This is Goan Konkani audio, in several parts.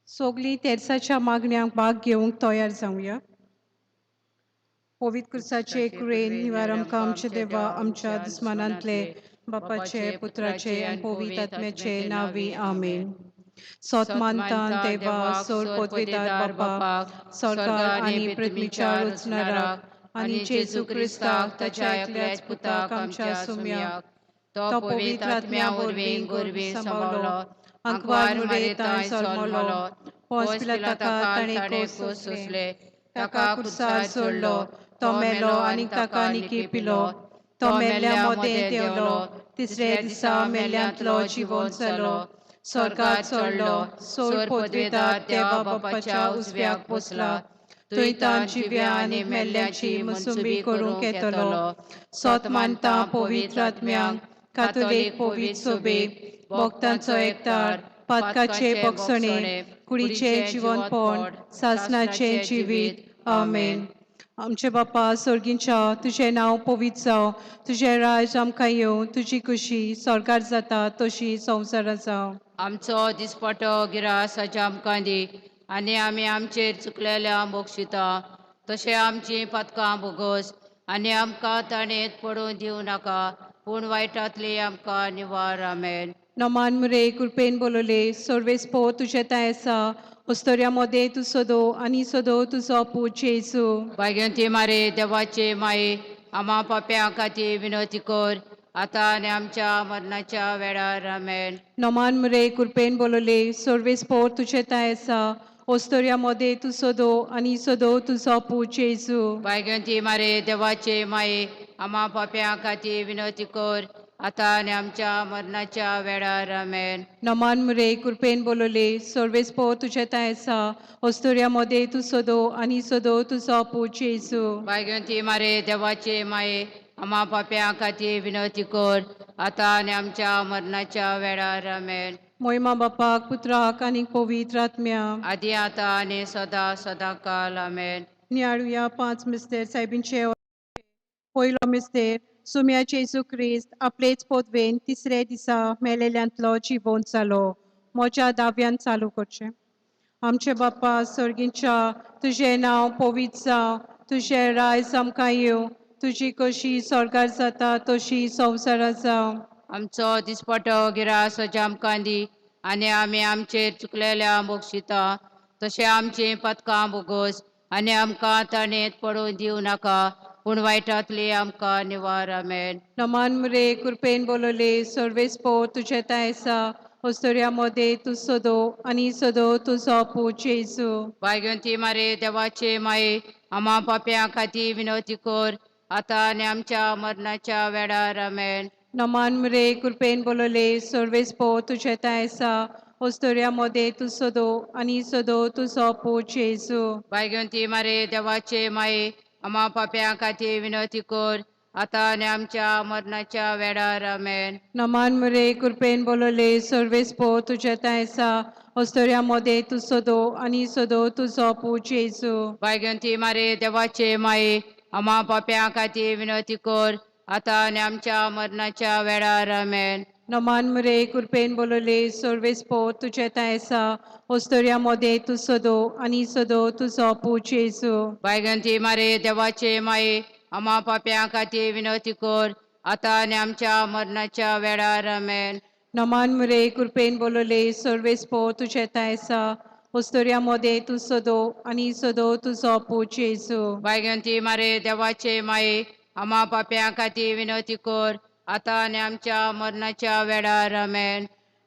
सगळीं तेर्साच्या मागण्यांक भाग घेवंक तयार जावया. पवित्र क्रुसाचे कुरेन निवार आमकां आमच्या देवा आमच्या दुस्मानांतले, बापाचे, पुत्राचे आनी पवित्र आत्म्याचे नांवी, आमेन. सोत मानता देवा, सोर पदवेदार बापा, सरकार आनी पृथ्वीच्या रचणाराक आनी जेजू क्रिस्ताक, ताच्या एकल्याच पुताक, आमच्या सुम्याक, तो पवित्र आत्म्या वरवीं गोरवी सांबावलो, आंकवार मुरे जल्मलो, पोंस पिलाताका ताणें कोस सोंसले, ताका कुर्सार सोडलो, तो मेलो आनी ताका निकेपिलो, तो मेल्ल्या मदें देंवलो, तिसऱ्या दिसा मेल्ल्यांतलो जिवोन जालो, स्वर्गात चडलो, सोर पदवेदार देवा बापाच्या उजव्याक बसला, थंय तान जिव्या आनी मेल्ल्याची मनसुबी करूंक येतलो. सोत मानता पवित्र आत्म्यांक, कातोलीक पवित्र सोबेक, भक्तांचो एकतार, पातकाचे बक्षणे, कुडीचे जिवनपण, सासनाचें जिवीत. आमेन. आमचे बापा स्वर्गींच्या, तुजें नांव पवित्र जावं, तुजें राज आमकां येवं, तुजी खुशी स्वर्गार जाता तशी संवसारात जावं. आमचो दिसपटो गिरास आमकां दी आनी आमी आमचेर चुकलेल्या बक्षिता तशें आमची पातकां भोगोस आनी आमकां ताणेंत पडून दिवं नाका, पूण वायटांतली आमकां निवार. आमेन. नमान मुरे, कृपेन बोलवले, सर्वेस्पोर तुजें तांय आसा, उस्तोऱ्या मदें तूं सदो आनी सदो तुजो पूत जेजू. भाग्यवंती मारे, देवाचे माये, आमा पाप्यां खातीर विनवती कर, आतां आनी आमच्या मरणाच्या वेळार. आमेन. नमान मुरे, कृपेन बोलवले, सर्वेस्पोर तुजें तांय आसा, ओस्तोऱ्या मदें तूं सदो आनी सदो तुजो पूत जेजू. भाग्यवंती मारे, देवाचे माये, आमा पाप्यां खातीर विनवती कर, आतां आनी आमच्या मरणाच्या वेळार. आमेन. नमान मुरे, कृपेन बोलवले, सर्वेस्पोर तुजें तांय आसा, ओस्तोऱ्या मदें तूं सदो आनी सदो तुजो पूत जेजू. भाग्यवंती मारे, देवाचे माये, आमा पाप्यां खातीर विनवती कर, आतां आनी आमच्या मरणाच्या वेळार. आमेन. मोहिमा बापाक, पुत्राक आनी पवित्र आत्म्या. आदी, आतां आनी सदा सदा काल. आमेन. नियाळुया पांच मिस्तेर सायबींचे. पयलो मिस्तेर, सुम्या जेजू क्रिस्त आपलेच पदवेन तिसरे दिसा मेलेल्यांतलो जिवोन जालो. म्हज्या दाव्यान चालू करचें. आमचे बाप्पा सर्गींच्या, तुजें नांव पवित्र जावं, तुजें रायज आमकां येवं, तुजी कशी स्वर्गार जाता तशी संवसारात जावं. आमचो दिसपटो गिरास आमकां दी आनी आमी आमचेर चुकलेल्या बक्षिता तशें आमचीं पदकां भोगोस आनी आमकां ताणेंत पडून दिवं नाका, पूण वायटांतली आमकां निवार. आमेन. नमान मुरे, कृपेन बोलवले, सर्वेस्पोर तुजें तांय आसा, ओस्तोऱ्या मदें तूं सदो आनी सदो तुजो पूत जेजू. भाग्यवंती मारे, देवाचे माये, आमा पाप्यां खातीर विनवती कर, आतां आनी आमच्या मरणाच्या वेळार. आमेन. नमान मुरे, कृपेन बोलवले, सर्वेस्पोर तुजें तांय आसा, ओस्तोऱ्या मदें तूं सदो आनी सदो तुजो पूत जेजू. भाग्यवंती मारे, देवाचे माये, आमा पाप्यां खातीर विनवती कर, आतां आनी आमच्या मरणाच्या वेळार. आमेन. नमान मुरे, कृपेन बोलवले, सर्वेस्पोर तुजें तांय आसा, ओस्तोऱ्या मदें तूं सदो आनी सदो तुजो पूत जेजू. भाग्यवंती मारे, देवाचे माये, आमा पाप्यां खातीर विनवती कर, आतां आनी आमच्या मरणाच्या वेळार. आमेन. नमान मुरे, कृपेन बोलवले, सर्वेस्पोर तुजें तांय आसा, ओस्तोऱ्या मदें तूं सदो आनी सदो तुजो पूत जेजू. भाग्यवंती मारे, देवाचे माये, आमा पाप्यां खातीर विनवती कर, आतां आनी आमच्या मरणाच्या वेळार. आमेन. नमान मुरे, कृपेन बोलवले, सर्वेस्पोर तुजें तांय आसा, ओस्तोऱ्या मदें तूं सदो आनी सदो तुजो पूत जेजू. भाग्यवंती मारे, देवाचे माये, आमा पाप्यां खातीर विनवती कर, आतां आनी आमच्या मरणाच्या वेळार. आमेन.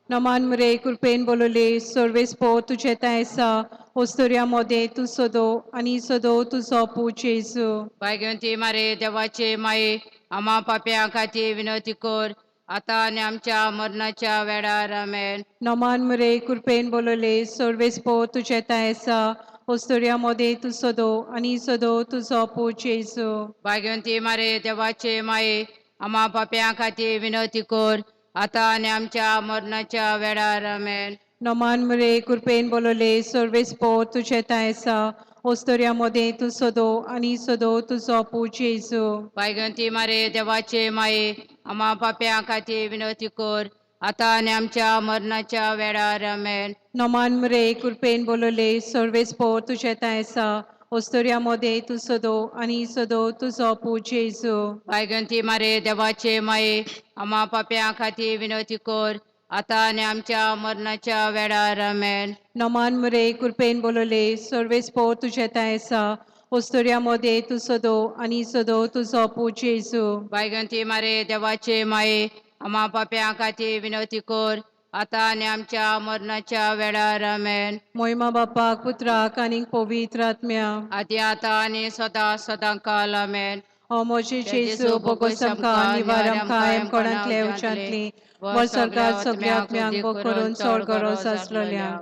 नमान मुरे, कृपेन बोलवले, सर्वेस्पोर तुजें तांय आसा, ओस्तोऱ्या मदें तूं सदो आनी सदो तुजो पूत जेजू. भाग्यवंती मारे, देवाचे माये, आमा पाप्यां खातीर विनवती कर, आतां आनी आमच्या मरणाच्या वेळार. आमेन. नमान मुरे, कृपेन बोलवले, सर्वेस्पोर तुजें तांय आसा, ओस्तोऱ्या मदें तूं सदो आनी सदो तुजो पूत जेजू. भाग्यवंती मारे, देवाचे माये, आमा पाप्यां खातीर विनवती कर, आतां आनी आमच्या मरणाच्या वेळार. आमेन. नमान मुरे, कृपेन बोलवले, सर्वेस्पोर तुजें तांय आसा, ओस्तोऱ्या मदें तूं सदो आनी सदो तुजो पूत जेजू. भाग्यवंती मारे, देवाचे माये, आमा पाप्यां खातीर विनवती कर, आतां आनी आमच्या मरणाच्या वेळार आमेन. नमान मरे कृपेन बोलवले सर्वेस्पोर तुजें तांय आसा ओस्तोर्या मोदें तूं सदो आनी सदो तुजो पूत जेजू. भायगंती मारे देवाचे माये आम्हा पाप्यां खातीर विनवती कर आतां आनी आमच्या मरणाच्या वेळार आमेन. नमान मरे कृपेन बोलवले सर्वेस्पोर तुजें तांय आसा ओस्तोर्या मोदें तूं सदो आनी सदो तुजो पूत जेजू. भायगंती मारे देवाचे माये आम्हा पाप्यां खातीर विनवती कर आतां आनी आमच्या मरणाच्या वेळार आमेन. मोहिमा बापाक पुत्राक आनी पवित्र आत्म्या. आदी आतां आनी सदां सदां काल आमेन. हो म्हजे जेजू बोगोस आमकां निवार आमकां एमकोणांतले उच्चांतली वर सरकार सगळ्या आत्म्यांक बोग करून चड गरज आसलेल्यांक.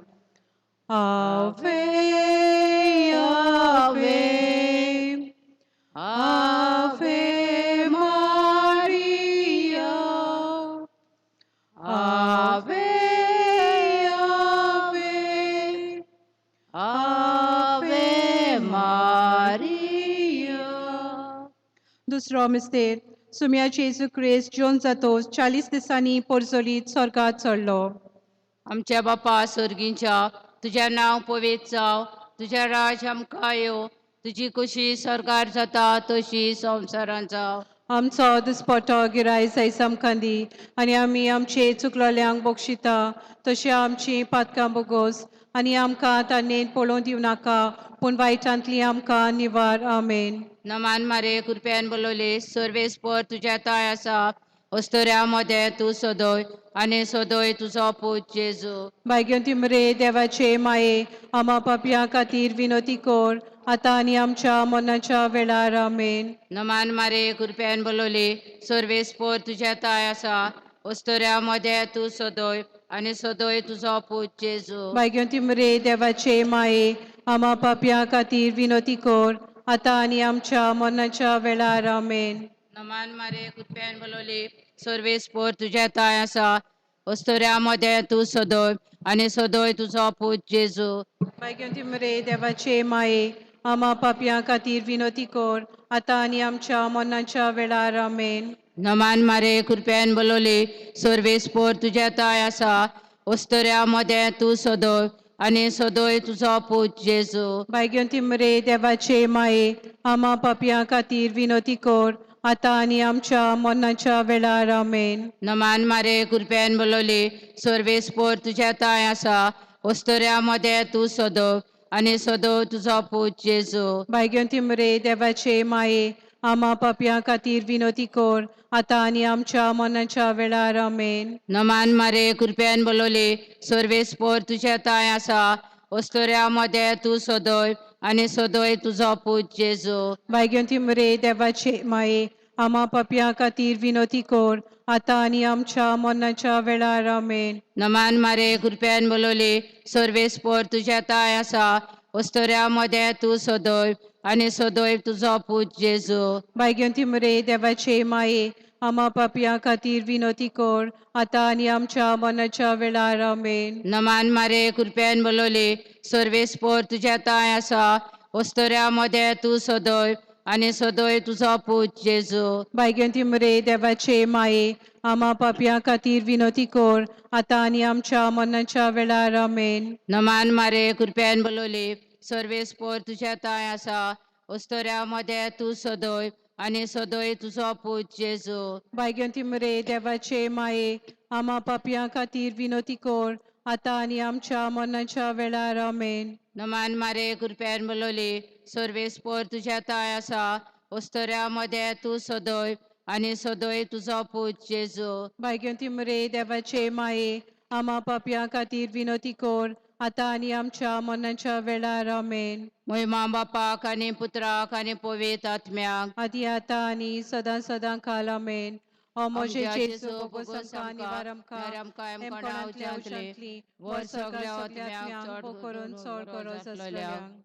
Ave, Ave, Ave Maria. Ave, Ave, Ave Maria. दुसरो मिस्तेर सुम्या जेजू क्रिस्त जोन जातोस 40 दिसांनी पोरजोलीत स्वर्गात चडलो. आमच्या बापा स्वर्गींच्या तुझ्या नांव पवित्र जावं, तुझ्या राज आमकां येवं, तुजी कुशी स्वर्गार जाता तशी संवसारांत जावं. आमचो दिसपटो गिराय जायस आमकां दी आनी आमी आमचे चुकलोल्यांक बक्षिता तशी आमची पातकां बोगोस आनी आमकां ताणें पळोवन दिवं नाका पूण वायटांतली आमकां निवार. आमेन. नमान मारे कृपयान बोलवले सर्वेस्पर तुझ्या ताय आसा अस्तोऱ्या मदें तूं सदय आनी सदय तुजो पूत जेजू. भाग्यवंती मरे देवाचे माये आमा पापयां खातीर विनोती कर आतां आनी आमच्या मरणाच्या वेळार. आमेन. नमान मारे कृपयान बोलवले सर्वेस्पर तुझ्या ताय आसा अस्तोऱ्या मदें तूं सदय आनी सदय तुजो पूत जेजू. भाग्यवंती मरे देवाचे माये आमा पापयां खातीर विनोती कर आतां आनी आमच्या मरणाच्या वेळार. आमेन. नमान मारे कृपयान बोलवले सर्वेस्पर तुझ्या ताय आसा अस्तोऱ्या मदें तूं सदय आनी सदय तुजो पूत जेजू. भाग्यवंती मरे देवाचे माये आमा पापयां खातीर विनोती कर आतां आनी आमच्या मरणाच्या वेळार. आमेन. नमान मारे कृपयान बोलवले सर्वेस्पर तुझ्या ताय आसा अस्तोऱ्या मदें तूं सदय आनी सदय तुजो पूत जेजू. भाग्यवंती मरे देवाचे माये आमा पापयां खातीर विनोती कर आतां आनी आमच्या मरणाच्या वेळार. आमेन. नमान मारे कृपयान बोलवले सर्वेस्पर तुझ्या ताय आसा अस्तोऱ्या मदें तूं सदय आनी सदय तुजो पूत जेजू. भाग्यवंती मरे देवाचे माये आमा पापयां खातीर विनोती कर आतां आनी आमच्या मरणाच्या वेळार. आमेन. नमान मारे कृपयान बोलवले सर्वेस्पर तुझ्या ताय आसा अस्तोऱ्या मदें तूं सदय आनी सदय तुजो पूत जेजू. भाग्यवंती मरे देवाचे माये आमा पापयां खातीर विनोती कर आतां आनी आमच्या मरणाच्या वेळार. आमेन. नमान मारे कृपयान बोलवले सर्वेस्पर तुझ्या ताय आसा अस्तोऱ्या मदें तूं सदय आनी सदय तुजो पूत जेजू. भाग्यवंती मरे देवाचे माये आमा पापयां खातीर विनोती कर आतां आनी आमच्या मरणाच्या वेळार. आमेन. नमान मारे कृपयान बोलवले सर्वेस्पर तुझ्या ताय आसा अस्तोऱ्या मदें तूं सदय आनी सदय तुजो पूत जेजू. भाग्यवंती मरे देवाचे माये आमा पापयां खातीर विनोती कर आतां आनी आमच्या मरणाच्या वेळार. आमेन. नमान मारे कृपयान बोलवले सर्वेस्पर तुझ्या ताय आसा अस्तोऱ्या मदें तूं सदय आनी सदय तुजो पूत जेजू. भाग्यवंती मरे देवाचे माये आमा पापयां खातीर विनोती कर आतां आनी आमच्या मरणाच्या वेळार. आमेन. नमान मारे कृपयान बोलवले सर्वेस्पर तुझ्या ताय आसा अस्तोऱ्या मदें तूं सदय आनी सदय तुजो पूत जेजू. भाग्यवंती मरे देवाचे माये आमा पापयां खातीर विनोती कर आतां आनी आमच्या मरणाच्या वेळार. आमेन. महिमा बापाक आनी पुत्राक आनी पवित्र आत्म्याक. आदी आतां आनी सदां सदां काल. आमेन. ओ म्हजे आमच्या जेजू जेजू, बोगोस बोगोस आमकां आमकां, निवार आमकां निवार आमकां, हेमकोणांतल्या हेमकोणांतल्या उशांतली वर वर सगळ्या सगळ्या आत्म्यांक आत्म्यांक चड बो करून चड गरज आसलेल्यांक. आसलेल्यांक.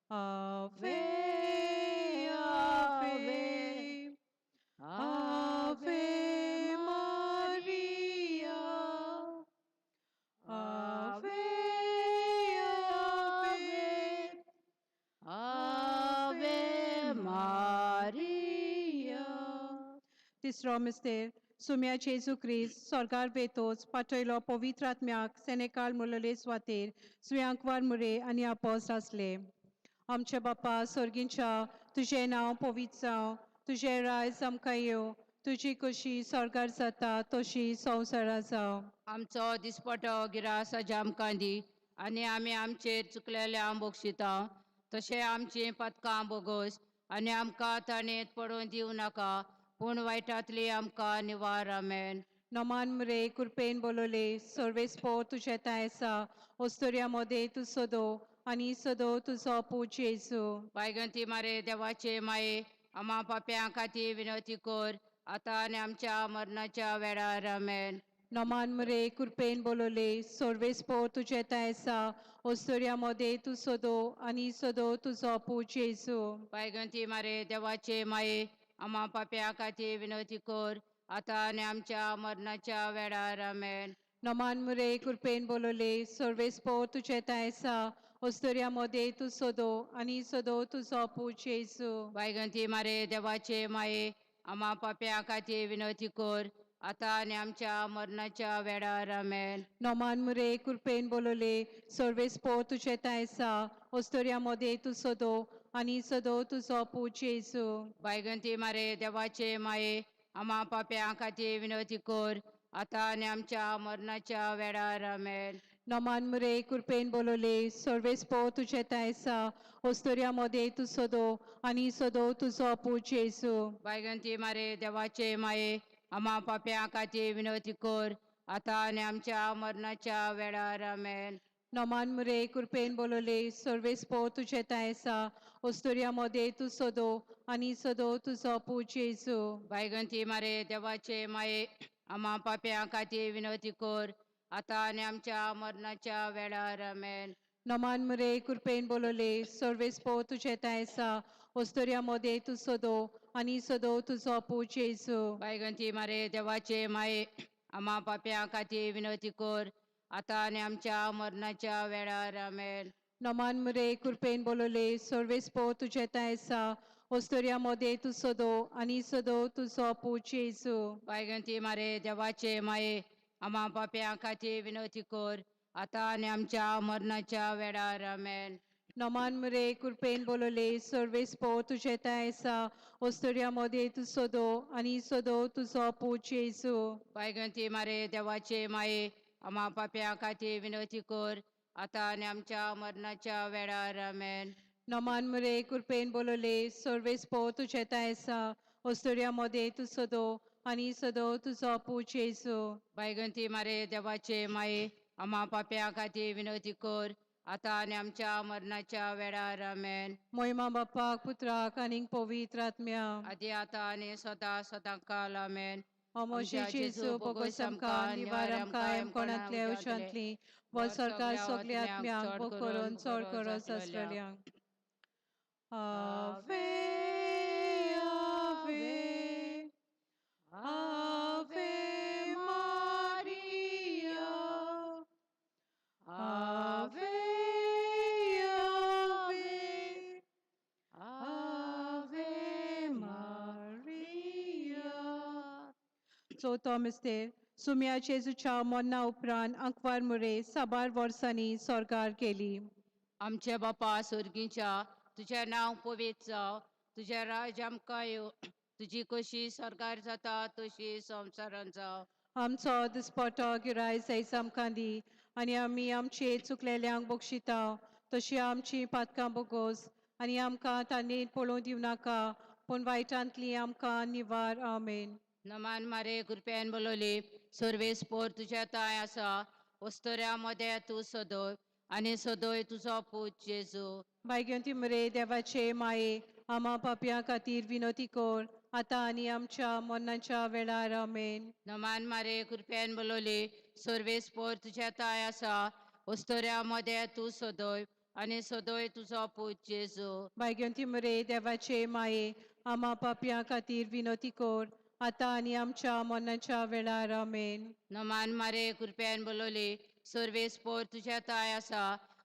Ave, Ave, Ave Maria. Ave, Ave, Ave Maria. तिसरो मिस्तेर सुम्या जेजू क्रिस्त स्वर्गार वेतोच पाठयलो पवित्र आत्म्याक सेनेकाल मुरले सुवातेर सुयांकवार मुरे आनी आपोस आसले. आमच्या बापा स्वर्गींच्या, तुजें नांव पवित्र जावं, तुजें रायज आमकां येवं, तुजी कशी स्वर्गार जाता तशी संवसारां जावं. आमचो दिसपटो गिरास आमकां दी आनी आमी आमचेर चुकलेल्या बक्षिता तशें आमचीं पदकां बोगस आनी आमकां ताणेंत पडून दिवं नाका पूण वायटांतली आमकां निवार. आमेन. नमान मुरे कृपेन बोलवले, सर्वेस्पोर तुजें तांय आसा, ओस्तोर्या मोदें तूं सदो आनी सदो तुजो पूत जेजू. बायगंती मारे देवाचे माये, आमा पाप्यां खातीर विनवती कर आतां आनी आमच्या मरणाच्या वेळार. आमेन. नमान मुरे कृपेन बोलवले, सर्वेस्पोर तुजें तांय आसा, ओस्तोर्या मोदें तूं सदो आनी सदो तुजो पूत जेजू. बायगंती मारे देवाचे माये, आमा पाप्यां खातीर विनवती कर आतां आनी आमच्या मरणाच्या वेळार. आमेन. नमान मुरे कृपेन बोलवले, सर्वेस्पोर तुजें तांय आसा, ओस्तोर्या मोदें तूं सदो आनी सदो तुजो पूत जेजू. बायगंती मारे देवाचे माये, आमा पाप्यां खातीर विनवती कर आतां आनी आमच्या मरणाच्या वेळार. आमेन. नमान मुरे कृपेन बोलवले, सर्वेस्पोर तुजें तांय आसा, ओस्तोर्या मोदें तूं सदो आनी सदो तुजो पूत जेजू. बायगंती मारे देवाचे माये, आमा पाप्यां खातीर विनवती कर आतां आनी आमच्या मरणाच्या वेळार. आमेन. नमान मुरे कृपेन बोलवले, सर्वेस्पोर तुजें तांय आसा, ओस्तोर्या मोदें तूं सदो आनी सदो तुजो पूत जेजू. बायगंती मारे देवाचे माये, आमा पाप्यां खातीर विनवती कर आतां आनी आमच्या मरणाच्या वेळार. आमेन. नमान मुरे कृपेन बोलवले, सर्वेस्पोर तुजें तांय आसा, ओस्तोर्या मोदें तूं सदो आनी सदो तुजो पूत जेजू. बायगंती मारे देवाचे माये, आमा पाप्यां खातीर विनवती कर आतां आनी आमच्या मरणाच्या वेळार. आमेन. नमान मुरे कृपेन बोलवले, सर्वेस्पोर तुजें तांय आसा, ओस्तोर्या मोदें तूं सदो आनी सदो तुजो पूत जेजू. बायगंती मारे देवाचे माये, आमा पाप्यां खातीर विनवती कर आतां आनी आमच्या मरणाच्या वेळार. आमेन. नमान मुरे कृपेन बोलवले, सर्वेस्पोर तुजें तांय आसा, ओस्तोर्या मोदें तूं सदो आनी सदो तुजो पूत जेजू. बायगंती मारे देवाचे माये, आमा पाप्यां खातीर विनवती कर आतां आनी आमच्या मरणाच्या वेळार. आमेन. नमान मुरे कृपेन बोलवले, सर्वेस्पोर तुजें तांय आसा, ओस्तोर्या मोदें तूं सदो आनी सदो तुजो पूत जेजू. बायगंती मारे देवाचे माये, आमा पाप्यां खातीर विनवती कर आतां आनी आमच्या मरणाच्या वेळार. आमेन. नमान मुरे कृपेन बोलवले, सर्वेस्पोर तुजें तांय आसा, ओस्तोर्या मोदें तूं सदो आनी सदो तुजो पूत जेजू. बायगंती मारे देवाचे माये, आमा पाप्यां खातीर विनवती कर आतां आनी आमच्या मरणाच्या वेळार. आमेन. मोहिमा बापाक पुत्राक आनीक पवित्र आत्म्या, आदी आतां आनी सदां सदां काल. आमेन. अमोशे जेजू बोगोस आमकां निवार आमकां कोणांतल्या उशांतली व सरकार सगल्या आत्म्यांक बो करून चड गरज आसलेल्यांक. Ave, Ave, Ave Maria, Ave, Ave, Ave Maria. चवथो मिस्तेर. सुम्या जेजूच्या मरणा उपरांत आंकवार मुरे साबार वर्सांनी स्वर्गार गेली. आमचे बापा स्वर्गीच्या, तुजें नांव पवित्र जावं, तुजें राज्य आमकां येवं, तुजी कशी स्वर्गार जाता तशी संवसारांत जावं. आमचो दिसपटो गिराय जायज आमकां दी आनी आमी आमचे चुकलेल्यांक बक्षिता तशी आमची पातकां बोगोस आनी आमकां तांणी पळोवं दिवं नाका पूण वायटांतली आमकां निवार. आमेन. नमान मारे कृपेन बोलवली, सर्वेस्पोर तुज्या तांय आसा, वस्तुऱ्या मदें तूं सदय आनी सदय तुजो पूत जेजू. भाग्यवंती मरे देवाचे माये, आमा पापयां खातीर विनवती कर आतां आनी आमच्या मरणाच्या वेळार. आमेन. नमान मारे कृपेन बोलवली, सर्वेस्पोर तुज्या तांय आसा, वस्तुऱ्या मदें तूं सदय आनी सदय तुजो पूत जेजू. भाग्यवंती मरे देवाचे माये, आमा पापयां खातीर विनवती कर आतां आनी आमच्या मरणाच्या वेळार. आमेन. नमान मारे कृपेन बोलवली, सर्वेस्पोर तुज्या तांय आसा,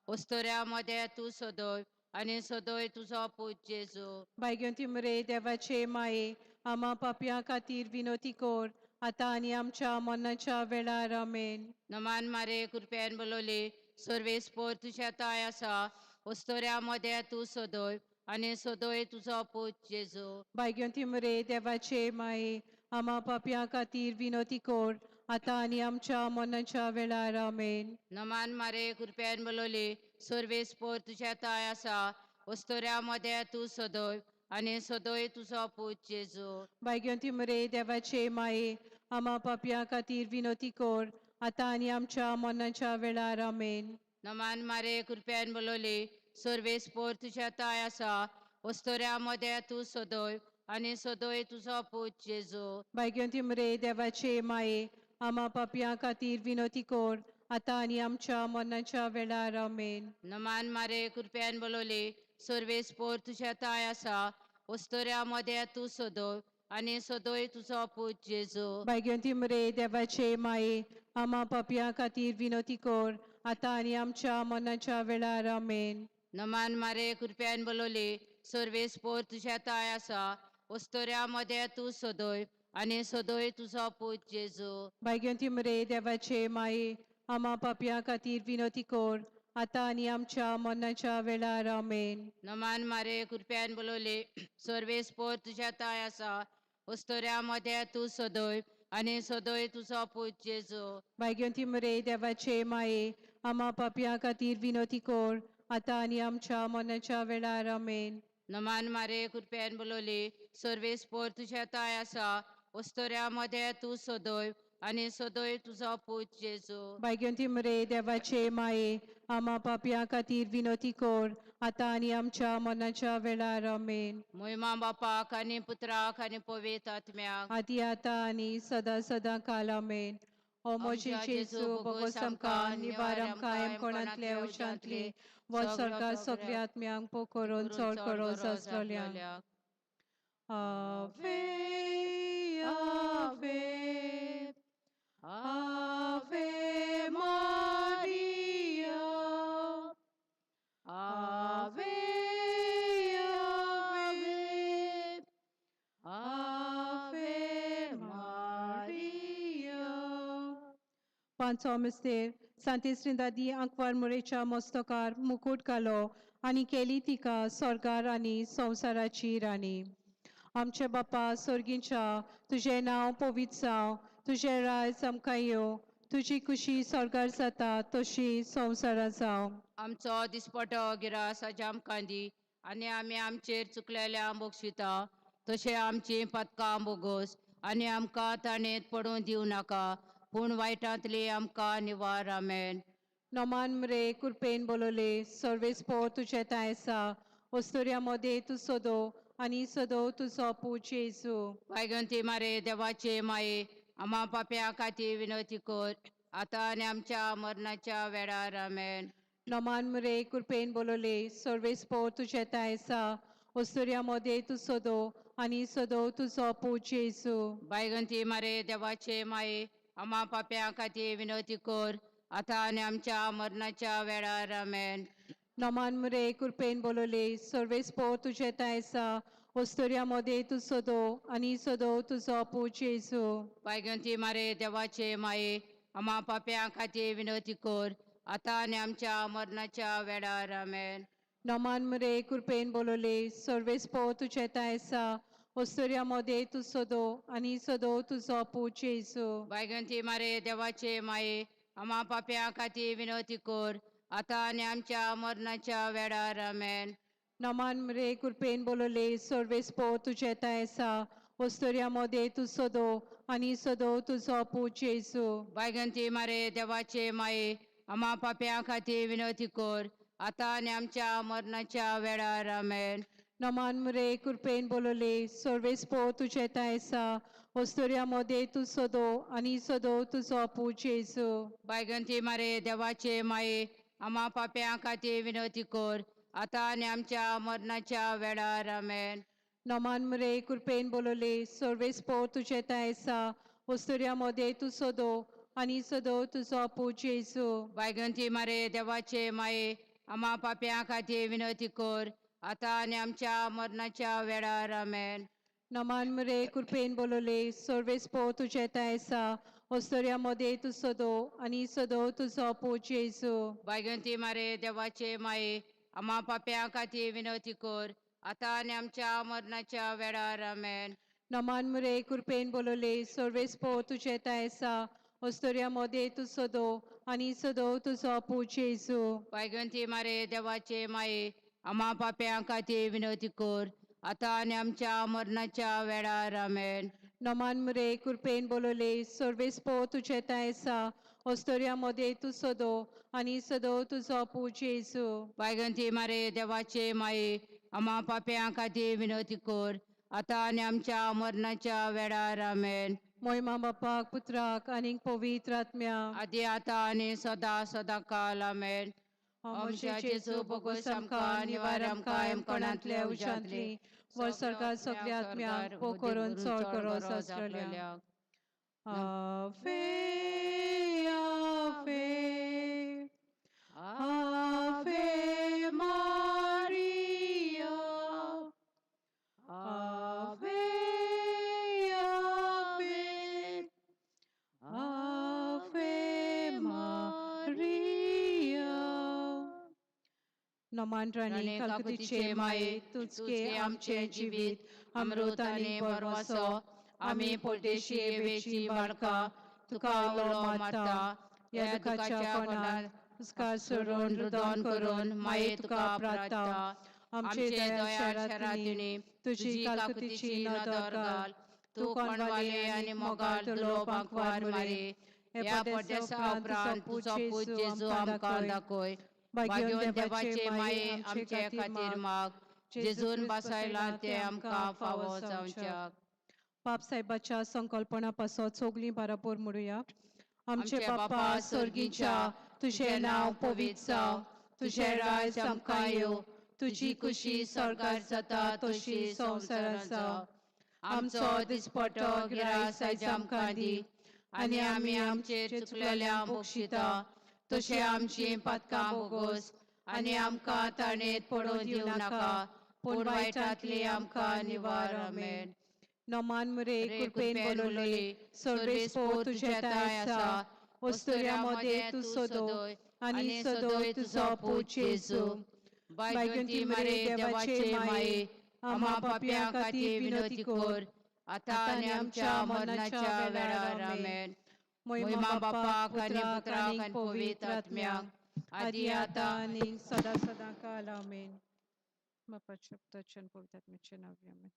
वस्तुऱ्या मदें तूं सदय आनी सदय तुजो पूत जेजू. भाग्यवंती मरे देवाचे माये, आमा पापयां खातीर विनवती कर आतां आनी आमच्या मरणाच्या वेळार. आमेन. नमान मारे कृपेन बोलवली सर्वेस्पोर तुज्या ताय आसा वस्तोऱ्या मदें तूं सदय आनी सदय तुजो पूत जेजू. भाग्यवंती मरे देवाचे माये, आमा पापयां खातीर विनोती कोर, आतां आनी आमच्या मरणाच्या वेळार. आमेन. नमान मारे कृपेन बोलवली सर्वेस्पोर तुज्या ताय आसा वस्तोऱ्या मदें तूं सदय आनी सदय तुजो पूत जेजू. भाग्यवंती मरे देवाचे माये, आमा पापयां खातीर विनोती कोर, आतां आनी आमच्या मरणाच्या वेळार. आमेन. नमान मारे कृपेन बोलवली सर्वेस्पोर तुज्या ताय आसा वस्तोऱ्या मदें तूं सदय आनी सदय तुजो पूत जेजू. भाग्यवंती मरे देवाचे माये, आमा पापयां खातीर विनोती कोर, आतां आनी आमच्या मरणाच्या वेळार. आमेन. नमान मारे कृपेन बोलवली सर्वेस्पोर तुज्या ताय आसा वस्तोऱ्या मदें तूं सदय आनी सदय तुजो पूत जेजू. भाग्यवंती मरे देवाचे माये, आमा पापयां खातीर विनोती कोर, आतां आनी आमच्या मरणाच्या वेळार. आमेन. नमान मारे कृपेन बोलवली सर्वेस्पोर तुज्या ताय आसा वस्तोऱ्या मदें तूं सदय आनी सदय तुजो पूत जेजू. भाग्यवंती मरे देवाचे माये, आमा पापयां खातीर विनोती कोर, आतां आनी आमच्या मरणाच्या वेळार. आमेन. नमान मारे कृपेन बोलवली सर्वेस्पोर तुज्या ताय आसा वस्तोऱ्या मदें तूं सदय आनी सदय तुजो पूत जेजू. भाग्यवंती मरे देवाचे माये, आमा पापयां खातीर विनोती कोर, आतां आनी आमच्या मरणाच्या वेळार. आमेन. नमान मारे कृपेन बोलवली सर्वेस्पोर तुज्या ताय आसा वस्तोऱ्या मदें तूं सदय आनी सदय तुजो पूत जेजू. भाग्यवंती मरे देवाचे माये, आमा पापयां खातीर विनोती कोर, आतां आनी आमच्या मरणाच्या वेळार. आमेन. मोहिमा बापाक आनी पुत्राक आनी पवित्र आत्म्याक, आदी आतां आनी सदां सदां काल. आमेन. ओ म्हजे जेजू, भोगोस आमकां, निवार आमकां एमकोणांतले उशांतले, व स्वर्गा सगल्या आत्म्यांक पोकरून चड करो आसलोल्या. Ave, Ave, Ave Maria. Ave, Ave, Ave Maria. पांचवो मिस्तेर. सांतेश्रींदादी आंकवार मुरेच्या मस्तकार मुकूट घालो आनी केली तिका स्वर्गार आनी संवसाराची राणी. आमचे बापा स्वर्गींच्या, तुजें नांव पवित्र जावं, तुजें राज आमकां येवं, तुजी खुशी स्वर्गार जाता तशी संवसारांत जावं. आमचो दिसपटो गिरास आज आमकां दी आनी आमी आमचेर चुकलेल्या बक्षिता तशें आमची पदकां बोगोस आनी आमकां ताणेंत पडून दिवं नाका पूण वायटांतली आमकां निवार. आमेन. नमान मरे कृपेन बोलवले, सर्वेस्पोर तुजें तांय आसा, अस्तुऱ्यां मदें तूं सदो आनी सदो तुजो पूत जेजू. वायगंती मारे देवाचे माये, आमा पाप्या खातीर विनवती कर, आतां आनी आमच्या मरणाच्या वेळार. आमेन. नमान मरे कृपेन बोलवले, सर्वेस्पोर तुजें तांय आसा, अस्तुऱ्यां मदें तूं सदो आनी सदो तुजो पूत जेजू. बायगंती मारे देवाचे माये, आमा पाप्या खातीर विनवती कर, आतां आनी आमच्या मरणाच्या वेळार. आमेन. नमान मरे कृपेन बोलवले, सर्वेस्पोर तुजें तांय आसा, अस्तुऱ्यां मदें तूं सदो आनी सदो तुजो पूत जेजू. बायगंती मारे देवाचे माये, आमा पाप्या खातीर विनवती कर, आतां आनी आमच्या मरणाच्या वेळार. आमेन. नमान मरे कृपेन बोलवले, सर्वेस्पोर तुजें तांय आसा, अस्तुऱ्यां मदें तूं सदो आनी सदो तुजो पूत जेजू. बायगंती मारे देवाचे माये, आमा पाप्या खातीर विनवती कर, आतां आनी आमच्या मरणाच्या वेळार. आमेन. नमान मरे कृपेन बोलवले, सर्वेस्पोर तुजें तांय आसा, अस्तुऱ्यां मदें तूं सदो आनी सदो तुजो पूत जेजू. बायगंती मारे देवाचे माये, आमा पाप्या खातीर विनवती कर, आतां आनी आमच्या मरणाच्या वेळार. आमेन. नमान मरे कृपेन बोलवले, सर्वेस्पोर तुजें तांय आसा, अस्तुऱ्यां मदें तूं सदो आनी सदो तुजो पूत जेजू. बायगंती मारे देवाचे माये, आमा पाप्या खातीर विनवती कर, आतां आनी आमच्या मरणाच्या वेळार. आमेन. नमान मरे कृपेन बोलवले, सर्वेस्पोर तुजें तांय आसा, अस्तुऱ्यां मदें तूं सदो आनी सदो तुजो पूत जेजू. बायगंती मारे देवाचे माये, आमा पाप्या खातीर विनवती कर, आतां आनी आमच्या मरणाच्या वेळार. आमेन. नमान मुरे कृपेन बोलवले सर्वेस्पो तुजें तांय आसा अस्तोऱ्या मदें तूं सदो आनी सदो तुजो पूत जेजू. भाग्यवंती मारे देवाचे माये आम्हा पाप्यां खातीर विनवती कर आतां आनी आमच्या मरणाच्या वेळार. आमेन. नमान मुरे कृपेन बोलवले सर्वेस्पो तुजें तांय आसा अस्तोऱ्या मदें तूं सदो आनी सदो तुजो पूत जेजू. भाग्यवंती मारे देवाचे माये आम्हा पाप्यां खातीर विनवती कर आतां आनी आमच्या मरणाच्या वेळार. आमेन. नमान मुरे कृपेन बोलवले सर्वेस्पो तुजें तांय आसा अस्तोऱ्या मदें तूं सदो आनी सदो तुजो पूत जेजू. भाग्यवंती मारे देवाचे माये आम्हा पाप्यां खातीर विनवती कर आतां आनी आमच्या मरणाच्या वेळार. आमेन. मोहिमा बापाक पुत्राक आनीक पवित्र आत्म्या. आदी आतां आनी सदा सदा काल. आमेन. आमच्या जेजू भोगोस आमकां निवार आमकां एमकोणांतल्या उज्यांतली वर सरकार सगल्या आत्म्यांक पो करून चड करो सासरल्या. Ave, Ave, Ave Maria. Ave, Ave, Ave Maria. नमान राणी कालकुतीचे माये तुझके आमचे जिवीत अमृत आनी बरवासो आमी परदेशी येवेची बाळका तुका उलो मारता ह्या दुखाच्या कोणात उपकार सोडून रुदन करून माये तुका प्रार्था आमचे दया शरातिणी तुजी कालकुतीची नदर घाल तूं कोणवाले आनी मोगाल तुलो बांकवार मारे ह्या परदेसा उपरांत तुजो पूत जेजू आमकां दाखय. भाग्यवंत देवाचे माये आमचे खातीर माग जेजून बसायला ते आमकां फावो जावच्याक. बाप साहेबाच्या संकल्पना पासत सगळीं बराबर म्हणुया. आमचे बापा सर्गीच्या तुजें नांव पवित्र जावं तुजें राज आमकां येवं तुजी खुशी स्वर्गार जाता तशी संवसारांत जावं. आमचो दिसपटो गिरास आयज आमकां दी आनी आमी आमचेर चुकलेल्या बक्षिता तशें आमची पातकां बोगोस आनी आमकां ताणेत पडून दिवं नाका पूण वायटांतली आमकां निवार. आमेन. नमान मुरे कृपेन बोलवले सर्वेस्पो तुजें तांय आसा अस्तुऱ्या मदें तूं सदो आनी सदोय तुजो पूत जेजू. भाग्यवंती मारे देवाचे माये आम्हा पाप्यां खातीर विनवती कर आतां आनी आमच्या मरणाच्या वेळार. आमेन. मोहिमा बापाक आनी पुत्राक आनी पवित्र आत्म्याक आदी आतां आनी सदा सदा काल. आमेन. बापाच्या पुताच्या आनी पवित्र आत्म्याच्या नांवान आमेन.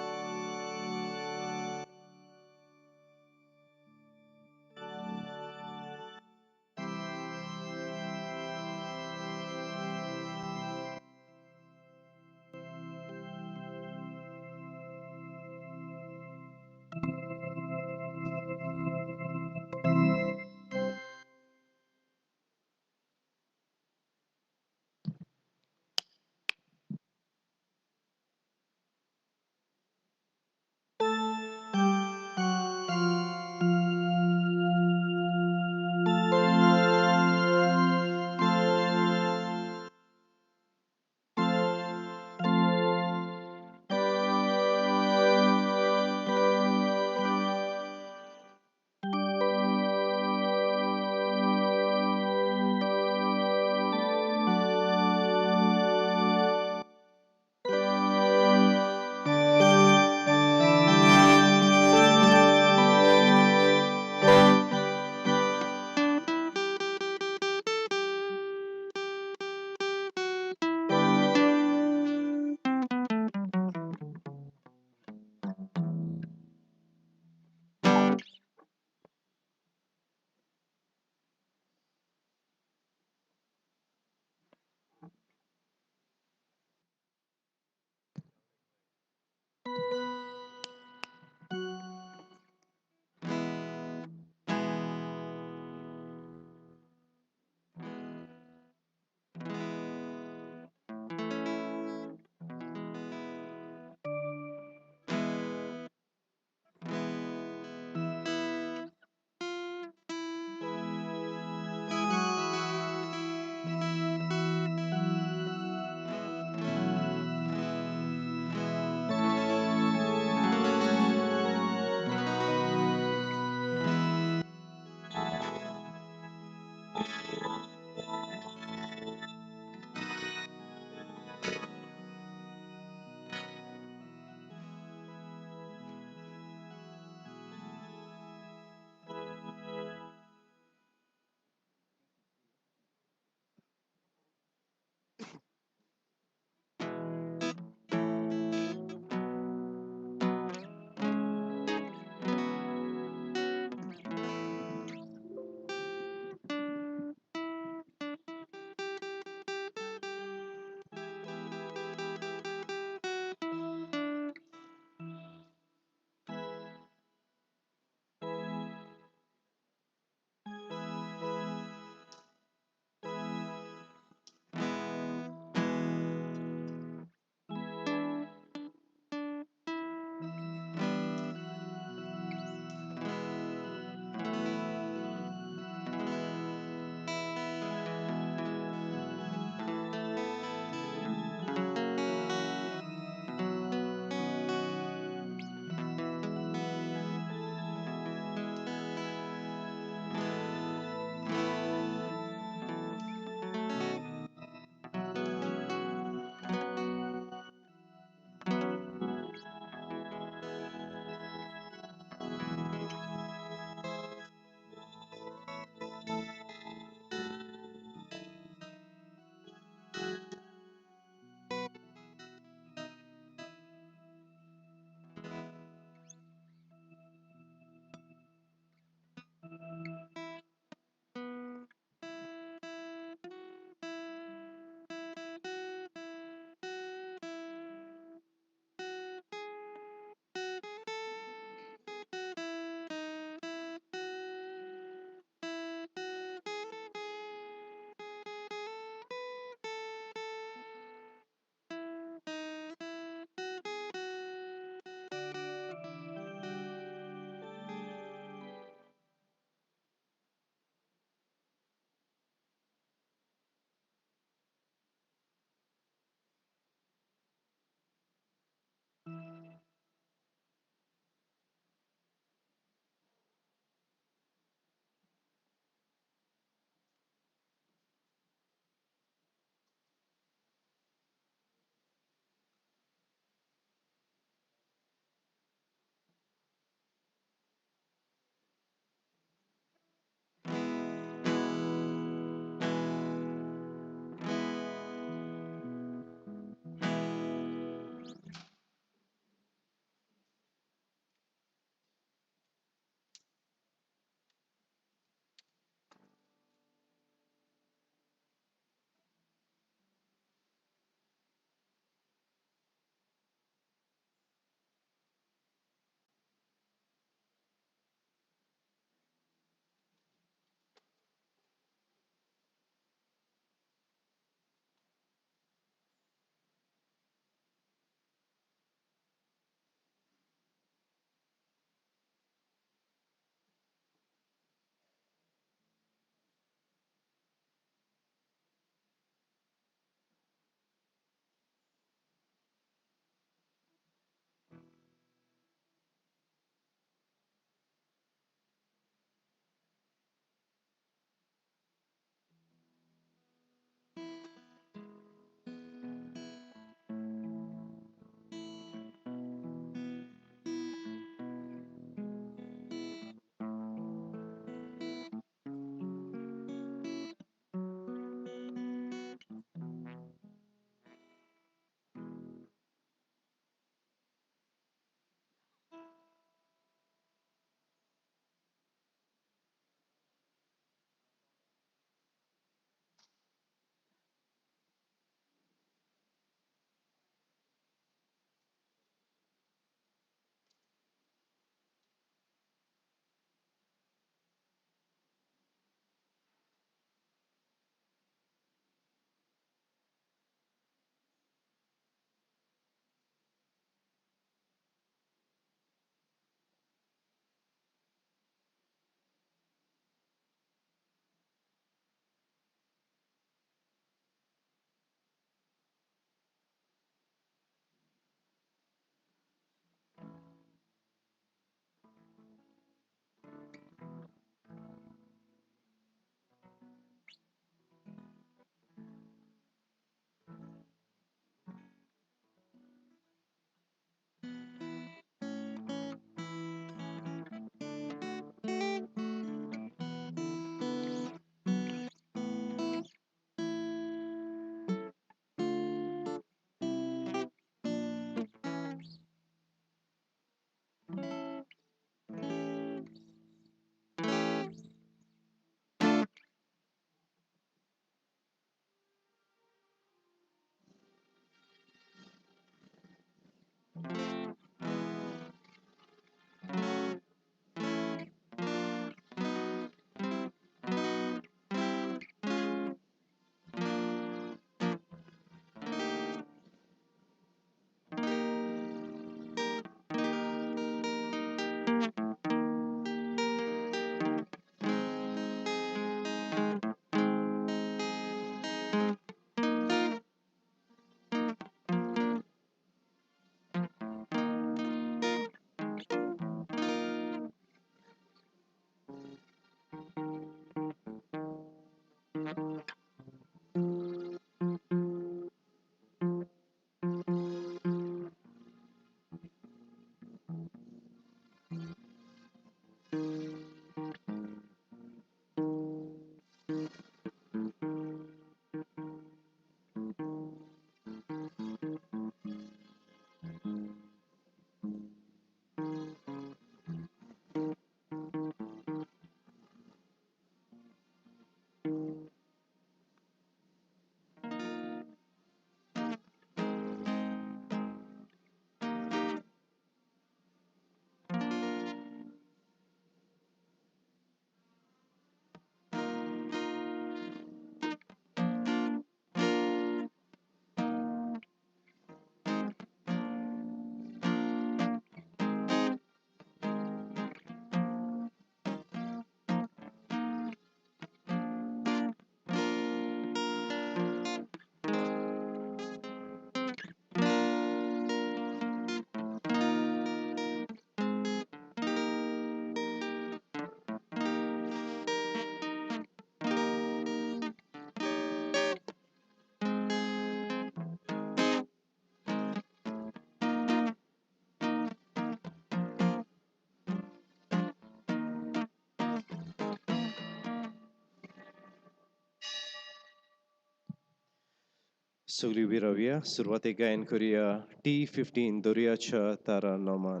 सगळीं उबी रावया. सुरवातेक गायन करुया T15 दर्याच्या तारा नोमान.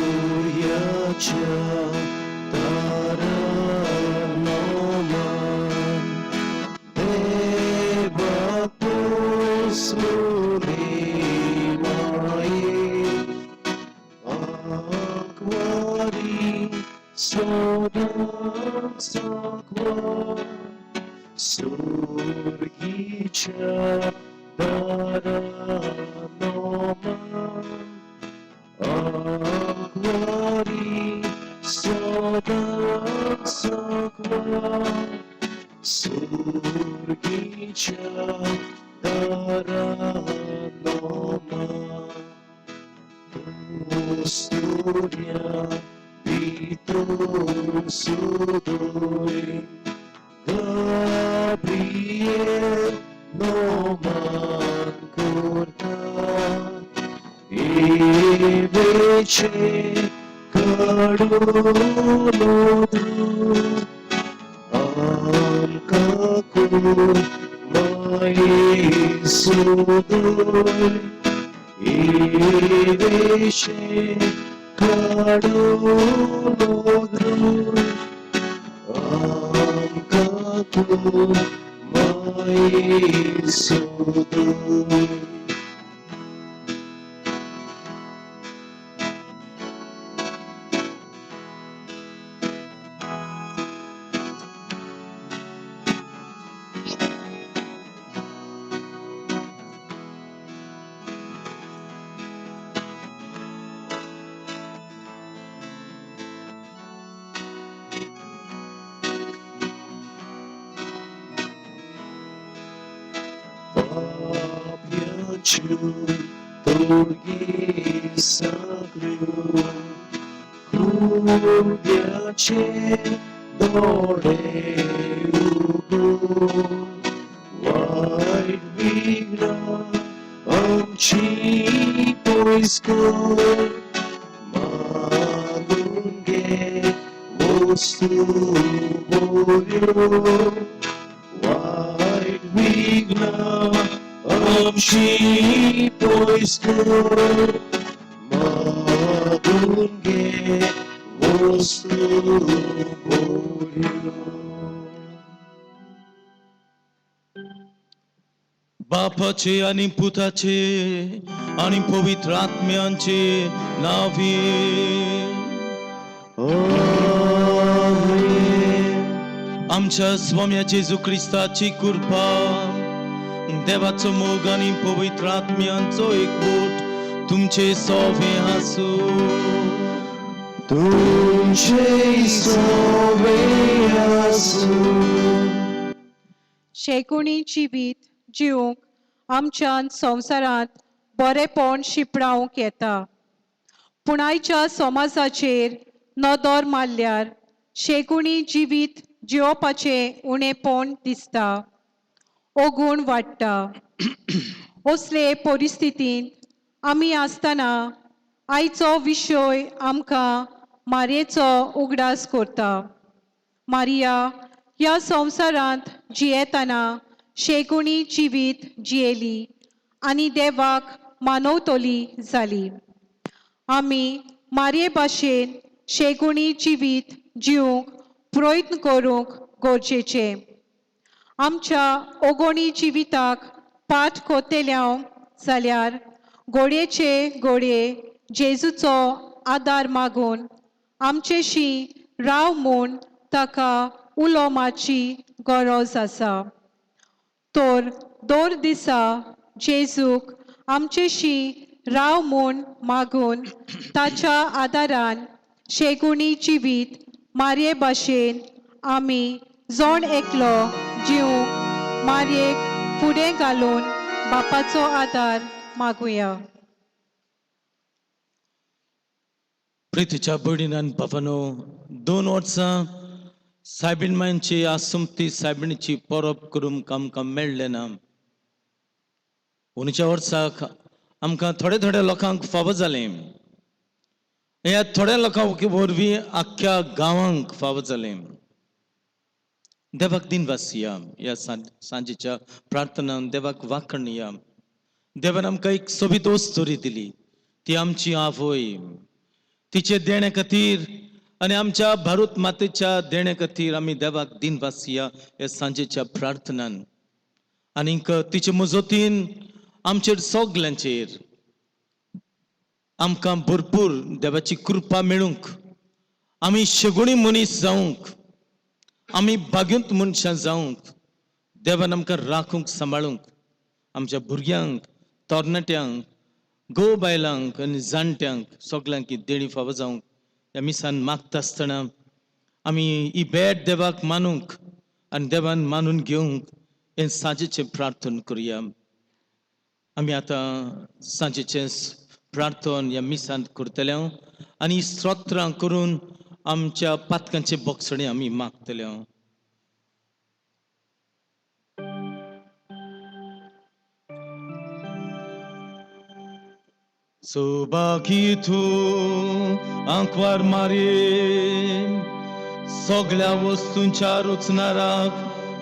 दर्याच्या तारा नोमान देवा पोसलुनी माये आंकवारी सदां साकवा सुर्गीच्या दारा नोमान आंकवारी सदां साकवा सुर्गीच्या दारा नोमान सूर्या भितर सुदय गाब्रिएल नोमान करता एवेचे काडून आमकां माये सुदय एवेचे काडून आमकां माये सुदय. पाप्याच्यो तोडगी सगळ्यो कुड्याचे दोळे उगो वायट विघ्नां आमची पयस कर मागून घे वस्तू बऱ्यो वायट विघ्नां आमची पयस कर मागून घे वस्तू बऱ्यो. बापाचे आणि पुताचे आणि पवित्र आत्म्यांचे नावे. आमेन. आमच्या स्वाम्या जेजू क्रिस्ताची कृपा, देवाचो मोग आणि पवित्र आत्म्यांचो एकवट तुमचे सोवे आसूं. तुमचे सोवे आसूं. शेकुणी जिवीत जिवंक आमच्यान संवसारांत बरेपण शिंपडावंक येता, पूण आयच्या समाजाचेर नदर मारल्यार शेकुणी जिवीत जिवपाचें उणेपण दिसता, ओगूण वाडटा. असले परिस्थितींत आमी आसतना आयचो विशय आमकां मारयेचो उगडास करता. मारिया ह्या संवसारांत जियेतना शेगुणी जिवीत जियेली आनी देवाक मानवतली जाली. आमी मारये भाशेन शेगुणी जिवीत जिवंक प्रयत्न करूंक गरजेचें. आमच्या ओगोणी जिविताक पाठ कोतेल्या जाल्यार घोडयेचे घोडये जेजूचो आदार मागून आमचेशी राव म्हूण ताका उलो मारची गरज आसा. तर दर दिसा जेजूक आमचेशी राव म्हूण मागून ताच्या आदारान शेगुणी जिवीत मारये भाशेन आमी जण एकलो जिवंक मारयेक फुडें घालून बापाचो आदार मागुया. प्रितीच्या भयणीन आनी बाबानो, 2 वर्सां सायबीण मांयची आसुमती सायबिणीची परब करूंक आमकां मेळ्ळें ना. अंदूच्या वर्साक आमकां थोडे थोड्या लोकांक फावो जालें. ह्या थोड्या लोकां वरवीं आख्ख्या गांवांक फावो जालें. देवाक दिनवासया ह्या सांजेच्या प्रार्थनान देवाक वाखणया. देवान आमकां एक सोबीत वस्तुरी दिली, ती आमची आवय. तिचे देण्या खातीर आनी आमच्या भारत मातेच्या देण्या खातीर आमी देवाक दिनवासया ह्या सांजेच्या प्रार्थनान. आनीक तिचे मजतीन आमचेर सगल्यांचेर आमकां भरपूर देवाची कृपा मेळूंक, आमी शेगुणी मनीस जावंक, आमी भाग्यंत मनशां जावंक देवान आमकां राखूंक सांबाळूंक, आमच्या भुरग्यांक, तरणाट्यांक, घोव बायलांक आनी जाणट्यांक सगल्यांक ही देणी फावो जावंक ह्या मिसान मागता आसतना आमी ही भेट देवाक मानूंक आनी देवान मानून घेवंक हें सांजेचें प्रार्थना करुया. आमी आतां सांजेचें प्रार्थन ह्या मिसांत करतले आनी स्तोत्रां करून आमच्या पातकांचे बोगसणे आमी मागतले. सौभागी तूं आंकवार मारये, सगळ्या वस्तूंच्या रचणाराक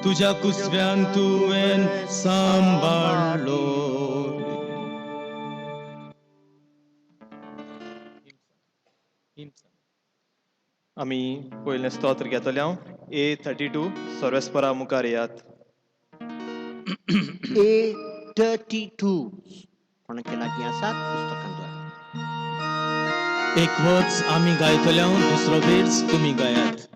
तुज्या कुसव्यान तुवें सांबाळ्ळो. आमी पयलें स्तोत्र घेतले हांव ए 32 सर्वेस्परा मुखार येयात. ए 32 कोणाचे लागीं आसात पुस्तकां द्वारा. एक वर्स आमी गायतले, दुसरो वेर्स तुमी गायात.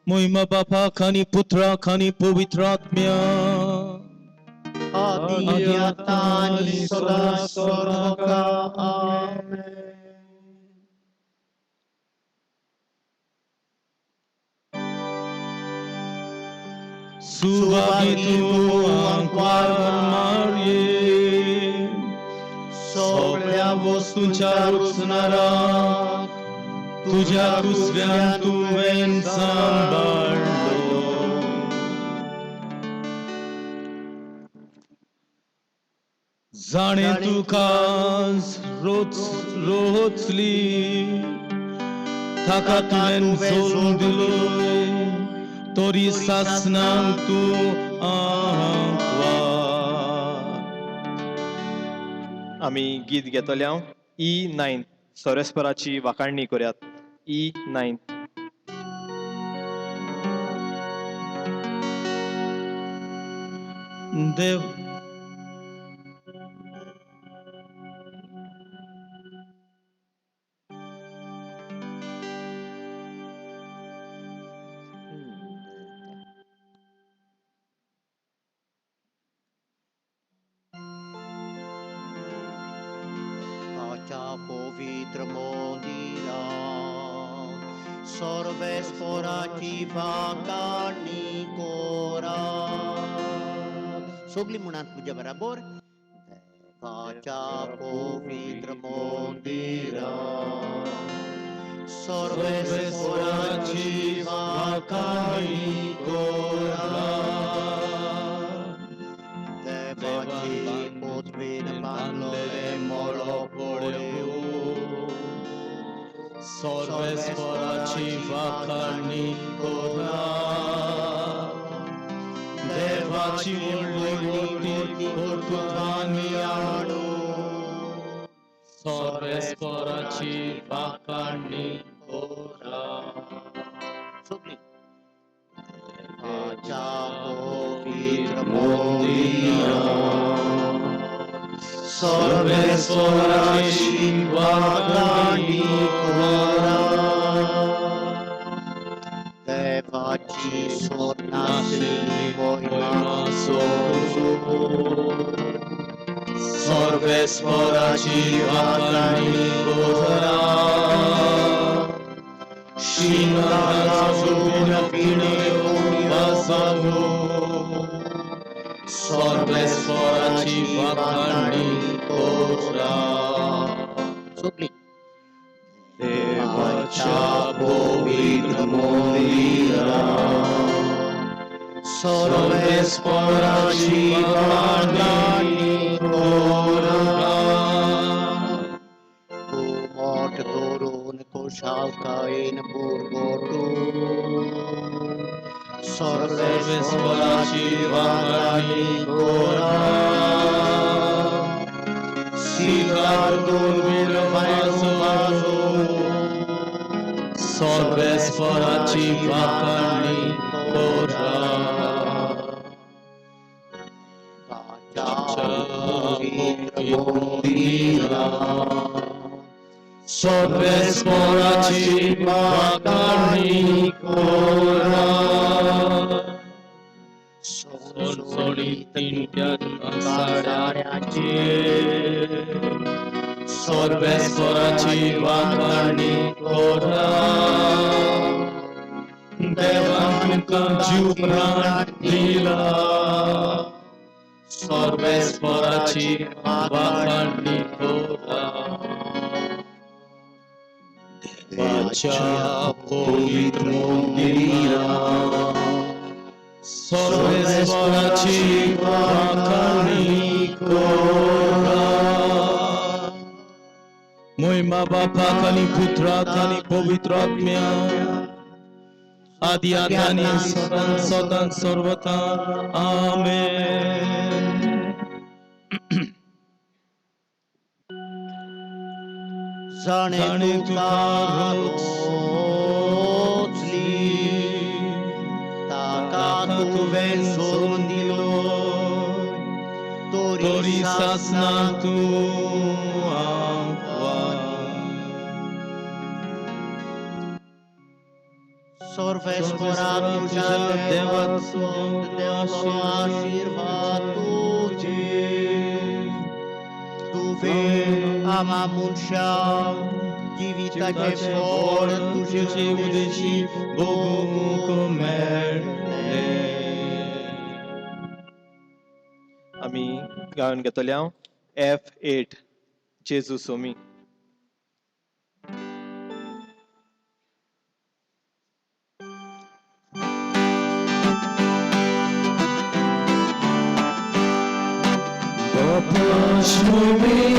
मोहिमा बापाक आनी पुत्राक आनी पवित्र आत्म्याक. आदी आतां आनी सदां सदां. आमेन. सुभागी तूं आंकवार मारये, सगळ्या वस्तूंच्या रचणाराक तुज्या कुसव्यान तुवें सांबाळ्ळो. जाणे तुका रोच रोचली ताका तुवें जोडून दिलो तरी सासनांक तूं आंकवार. आमी गीत घेतले हांव ई 9 सोरेस्पराची वाखाणणी करूयात. ई 9. देव ताच्या पवित्र मंदिरात सर्वेस्पराची वाखाणी कोरात. सगळीं म्हणात म्हज्या बराबर. देवाच्या पवित्र मंदिरात सर्वेस्पराची वाखाणी कोरात. देवाची पदवीन बांदलेले मळो पळेवूं सर्वेस्पराची वाखाणी कोरा देवाची व्हडली मोठी कर्तृत्वांनी हाडू सर्वेस्पराची वाखाणी कोरा. सगळीं. देवाच्या पवित्र मंदिरात सर्वेस्पराची वाखाणी कोरा देवाची सोनासली मोहिमा सोजू सर्वेस्पराची वाखाणी कोरा शिंगाराचो पिणयो वाजो सर्वेस्पराची वाखाणी कोरा. सगळीं. देवाच्या पवित्र मंदिरात सर्वेस्पराची वाखाणी कोरा घुमट धरून कुशालकायेन पुरगोटू सर्वेस्पराची वाखाणी कोरा सितार दुर्बीण वाजो सर्वेस्पराची वाखाणी कोरा. सर्वेस्पराची वाखाणी कोरा साड्याचे सर्वेस्पराची वाखाणी कोरा देवान तुमकां जीव प्राण दिला सर्वेस्पराची वाखाणी कोरा. देवाच्या पवित्र मंदिरात सर्वेस्पराची वाखाणी कोरा. महिमा बापाक आनी पुत्राक आनी पवित्र आत्म्याक आदी आनी सदां सदां सर्वथा. आमेन. जाणे जाणे तुका तुका रोचली ताका तुवें सोडून दिलो तरी सासना तूं आंकवार. सर्वेस्परा तुझ्या देवाचो देवाचो आशीर्वाद तुझे तुवें आमा मनशाक जिविताचें फळ तुजे तुजे उदेशी भोगूंक मेळ्ळें. आमी गावन घेतले हांव एफ 8 जेजू सोमी. सोंपली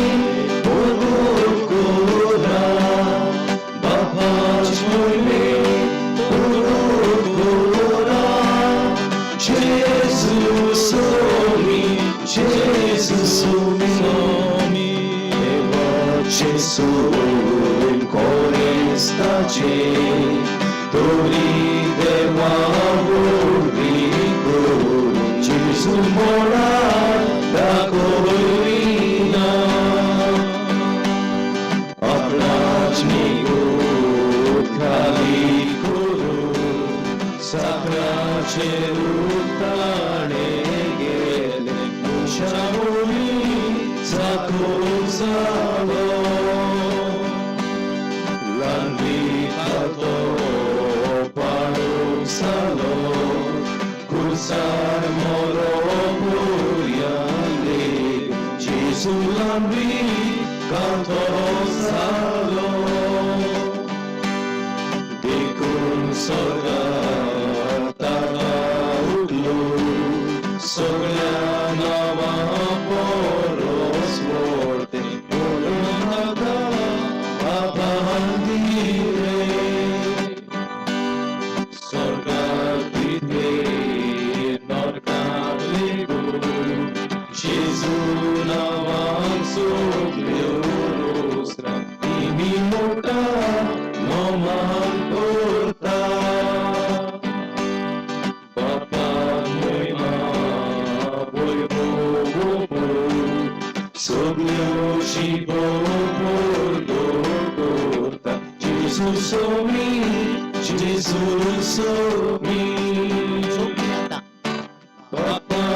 आतां.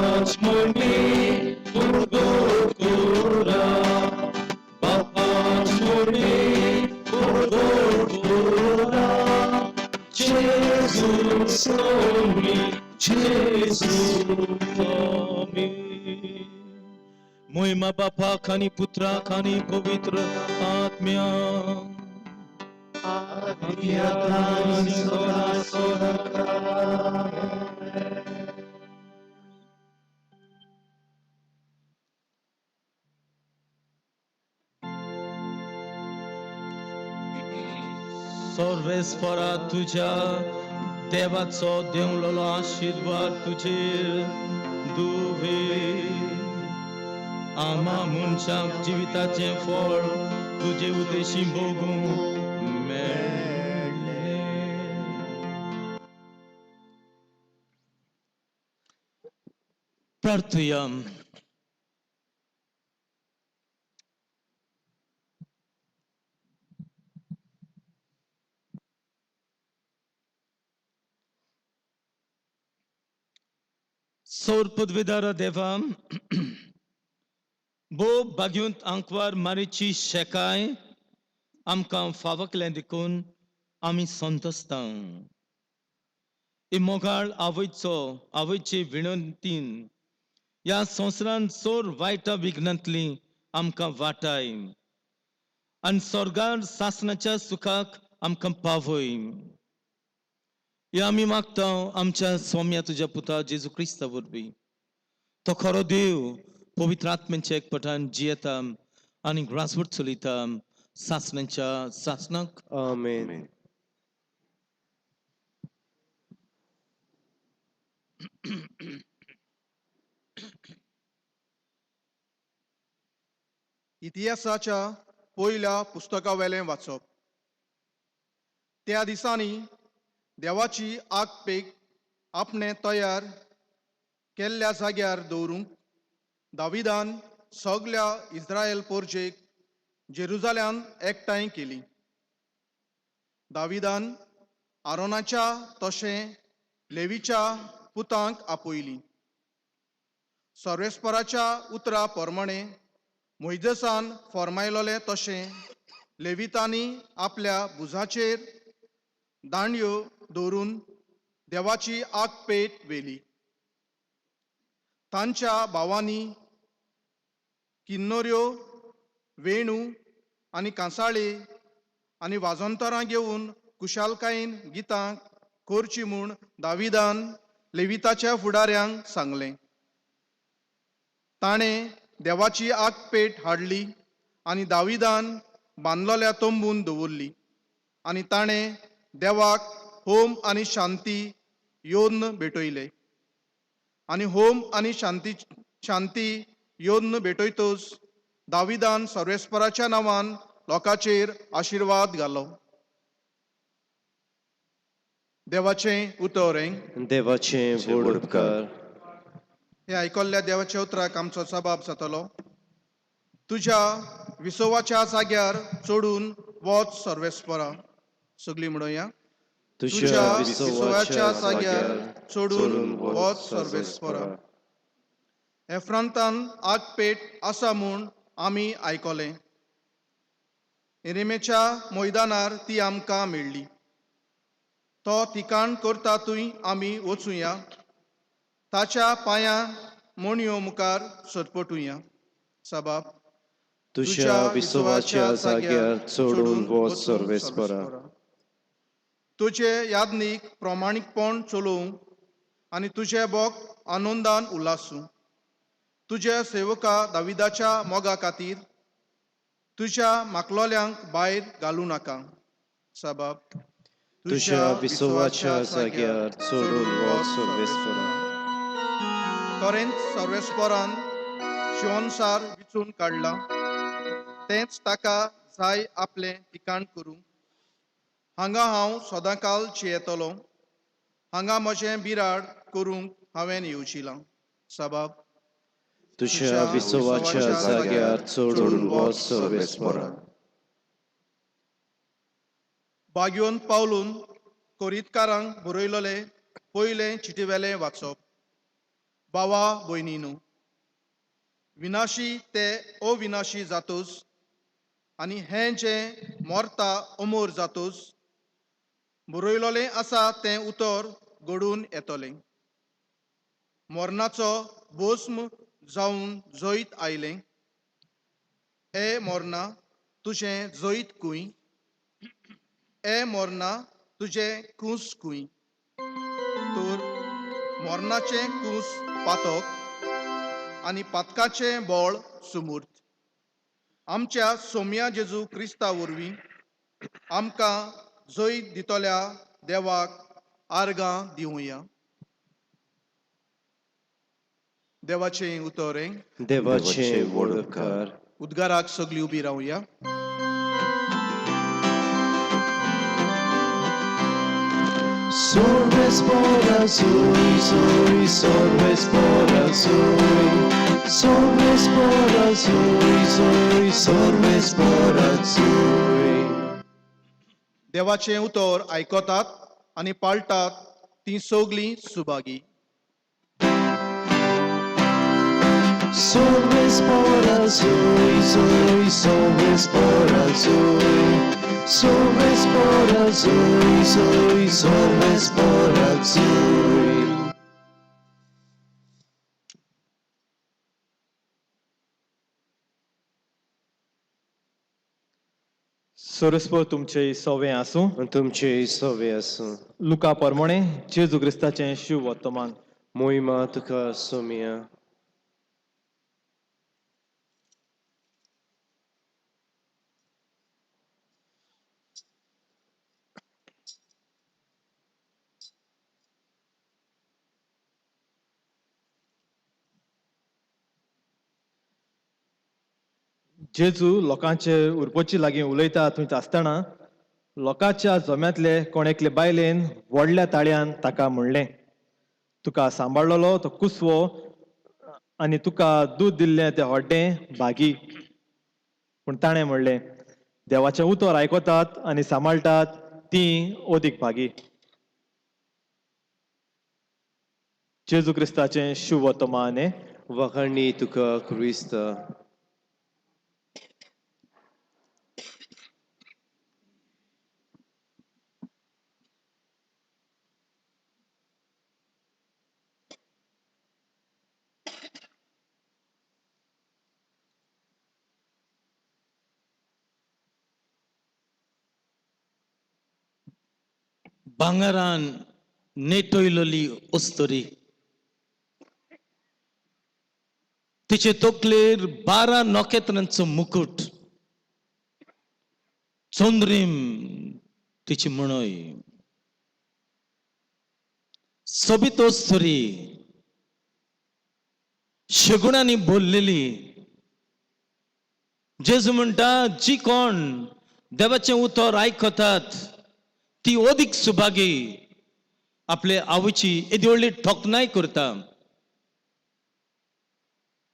मोहिमा बापाक आनी पुत्राक आनी पवित्र आत्म्या. सर्वेस्परा तुझ्या देवाचो देंवलेलो आशिर्वाद तुजेर दुवे. आमा मनशाक जिविताचें फळ तुजे उदेशी भोगूंक मेळ्ळें. प्रार्थुया. सौर पदवीदार देवा, भोव बागयूंत आंकवार मारीची शेकाय आमकां फावकलें देखून आमी संतोसता. ही मोगाळ आवयचो आवयचे विनंतीन ह्या संवसारान चड वायटा विघ्नांतली आमकां वाटाय आनी स्वर्गार सासणाच्या सुखाक आमकां पावय. हे आमी मागता आमच्या स्वाम्या तुज्या पुता जेजू क्रिस्ता वरवीं. तो खरो देव पवित्र आत्म्यांच्या एकपटान जियेता आनी ग्रासवट चलयता सासणाच्या सासणाक. आमेन. इतिहासाच्या पयल्या पुस्तकावेलें वाचप. त्या दिसांनी देवाची आगपेक आपणें तयार केल्ल्या जाग्यार दवरूंक दाविदान सगल्या इस्रायल पोरजेक जेरुजाल्यान एकठांय केली. दाविदान आरोनाच्या तशें लेवीच्या पुतांक आपयली. सर्वेस्पराच्या उतरा प्रमाणें मोयजसान फॉर्मायलोलें तशें लेवितांनी आपल्या भुजाचेर दांडयो दवरून देवाची आगपेट व्हेली. तांच्या भावांनी किन्नोऱ्यो, वेणू आनी कांसाळे आनी वाजंतरां घेवन कुशालकायेन गितां करचीं म्हूण दाविदान लेविताच्या फुडाऱ्यांक सांगलें. ताणें देवाची आगपेट हाडली आनी दाविदान बांदलोल्या तंबून दवरली आनी ताणें देवाक होम आनी शांती योन्न भेटयले आनी होम आनी शांती शांती योन्न भेटयतच दाविदान सर्वेस्पराच्या नांवान लोकांचेर आशिर्वाद घालो. देवाचें उतर हें. देवाचे व्हड उपकार. हे आयकल्ल्या देवाच्या उतराक आमचो सबाब जातलो. तुज्या विसवाच्या जाग्यार चडून वच सर्वेस्परा. सगळीं म्हणोया. तुज्या विसवाच्या जाग्यार चडून वच सर्वेस्परा. एफ्रांतान आगपेट आसा म्हूण आमी आयकलें. एरेमेच्या मैदानार ती आमकां मेळ्ळी. तो ठिकाण करता थंय आमी वचुया, ताच्या पांयां मोणयो मुखार सरपटुया. सबाब. तुज्या विसवाच्या जाग्यार चडून वच सर्वेस्परा. तुजे यादनीक प्रमाणीकपण चलोवंक आनी तुजे बोक आनंदान उल्हासूं. तुज्या सेवका दाविदाच्या मोगा खातीर तुज्या माकलोल्यांक भायर घालूं नाका. सबाब. तुज्या विसवाच्या जाग्यार चडून वच सर्वेस्परा. तरेंच सर्वेस्परान शिवनसार विचून काडला तेंच ताका जाय आपलें ठिकाण करूंक. हांगा हांव सदांकाल चियेतलो, हांगा म्हजें बिराड करूंक हांवें येवजिलां. सबाब. तुज्या विसवाच्या जाग्यार चडून वच सर्वेस्परा. बागयोन पावलून कोरीतकारांक बरयलोले पयलें चिटीवेलें वाचप. बावा भयणीनू, विनाशी ते अविनाशी जातूस आनी हें जें मोरता अमोर जातूस बरयलोलें आसा तें उतर घडून येतलें. मोरनाचो भस्म जावन जैत आयलें. ए मोरना तुजें जैत खूंय? ए मोरना तुजें कूस खूंय? तर मोरनाचें कूस पातक आनी पातकाचें बळ सुमूर्त. आमच्या सोम्या जेजू क्रिस्ता वरवीं आमकां जैत दितल्या देवाक आर्गां दिवया. देवाचें उतर हें. देवाचे व्हड उपकार. उद्गाराक सगळीं उबी रावया. Sorvespora sui, sui, sorvespora sui. Sorvespora sui, sui, sorvespora sui. देवाचें उतर आयकतात आनी पाळटात तीं सगळीं Subhagi. Sorvespora sui, sui, sorvespora sui. Sorvespora sui, sui, sorvespora sui. सर्वेस्पर तुमचे सवे आसूं. आनी तुमचे सवे आसूं. लुका परमणे जेजू क्रिस्ताचें शिव वर्तमान. मोहिमा तुका सोमिया. जेजू लोकांचे उरपोची लागीं उलयता थंयच आसतना लोकांच्या जम्यांतले कोण एकले बायलेन व्हडल्या ताळ्यान ताका म्हणलें, तुका सांबाळ्ळलो तो कुसवो आनी तुका दूद दिल्लें तें हड्डें भागी. पूण ताणें म्हणलें, देवाचें उतर आयकतात आनी सांबाळटात तीं अदीक भागी. जेजू क्रिस्ताचें शुभवर्तमान हें. वाखाणी तुका क्रिस्ता. भांगरान नेटयलोली अस्तुरी. तिचे तकलेर 12 नखेत्रांचो मुकुट, चंद्रीम तिची म्हणय, सोबीत अस्तुरी, शेगुणांनी बोल्लेली. जेजू म्हणटा, जी कोण देवाचें उतर आयकतात ती अदीक सुभागी, आपले आवयची येदी व्हडली ठोकनाय करता.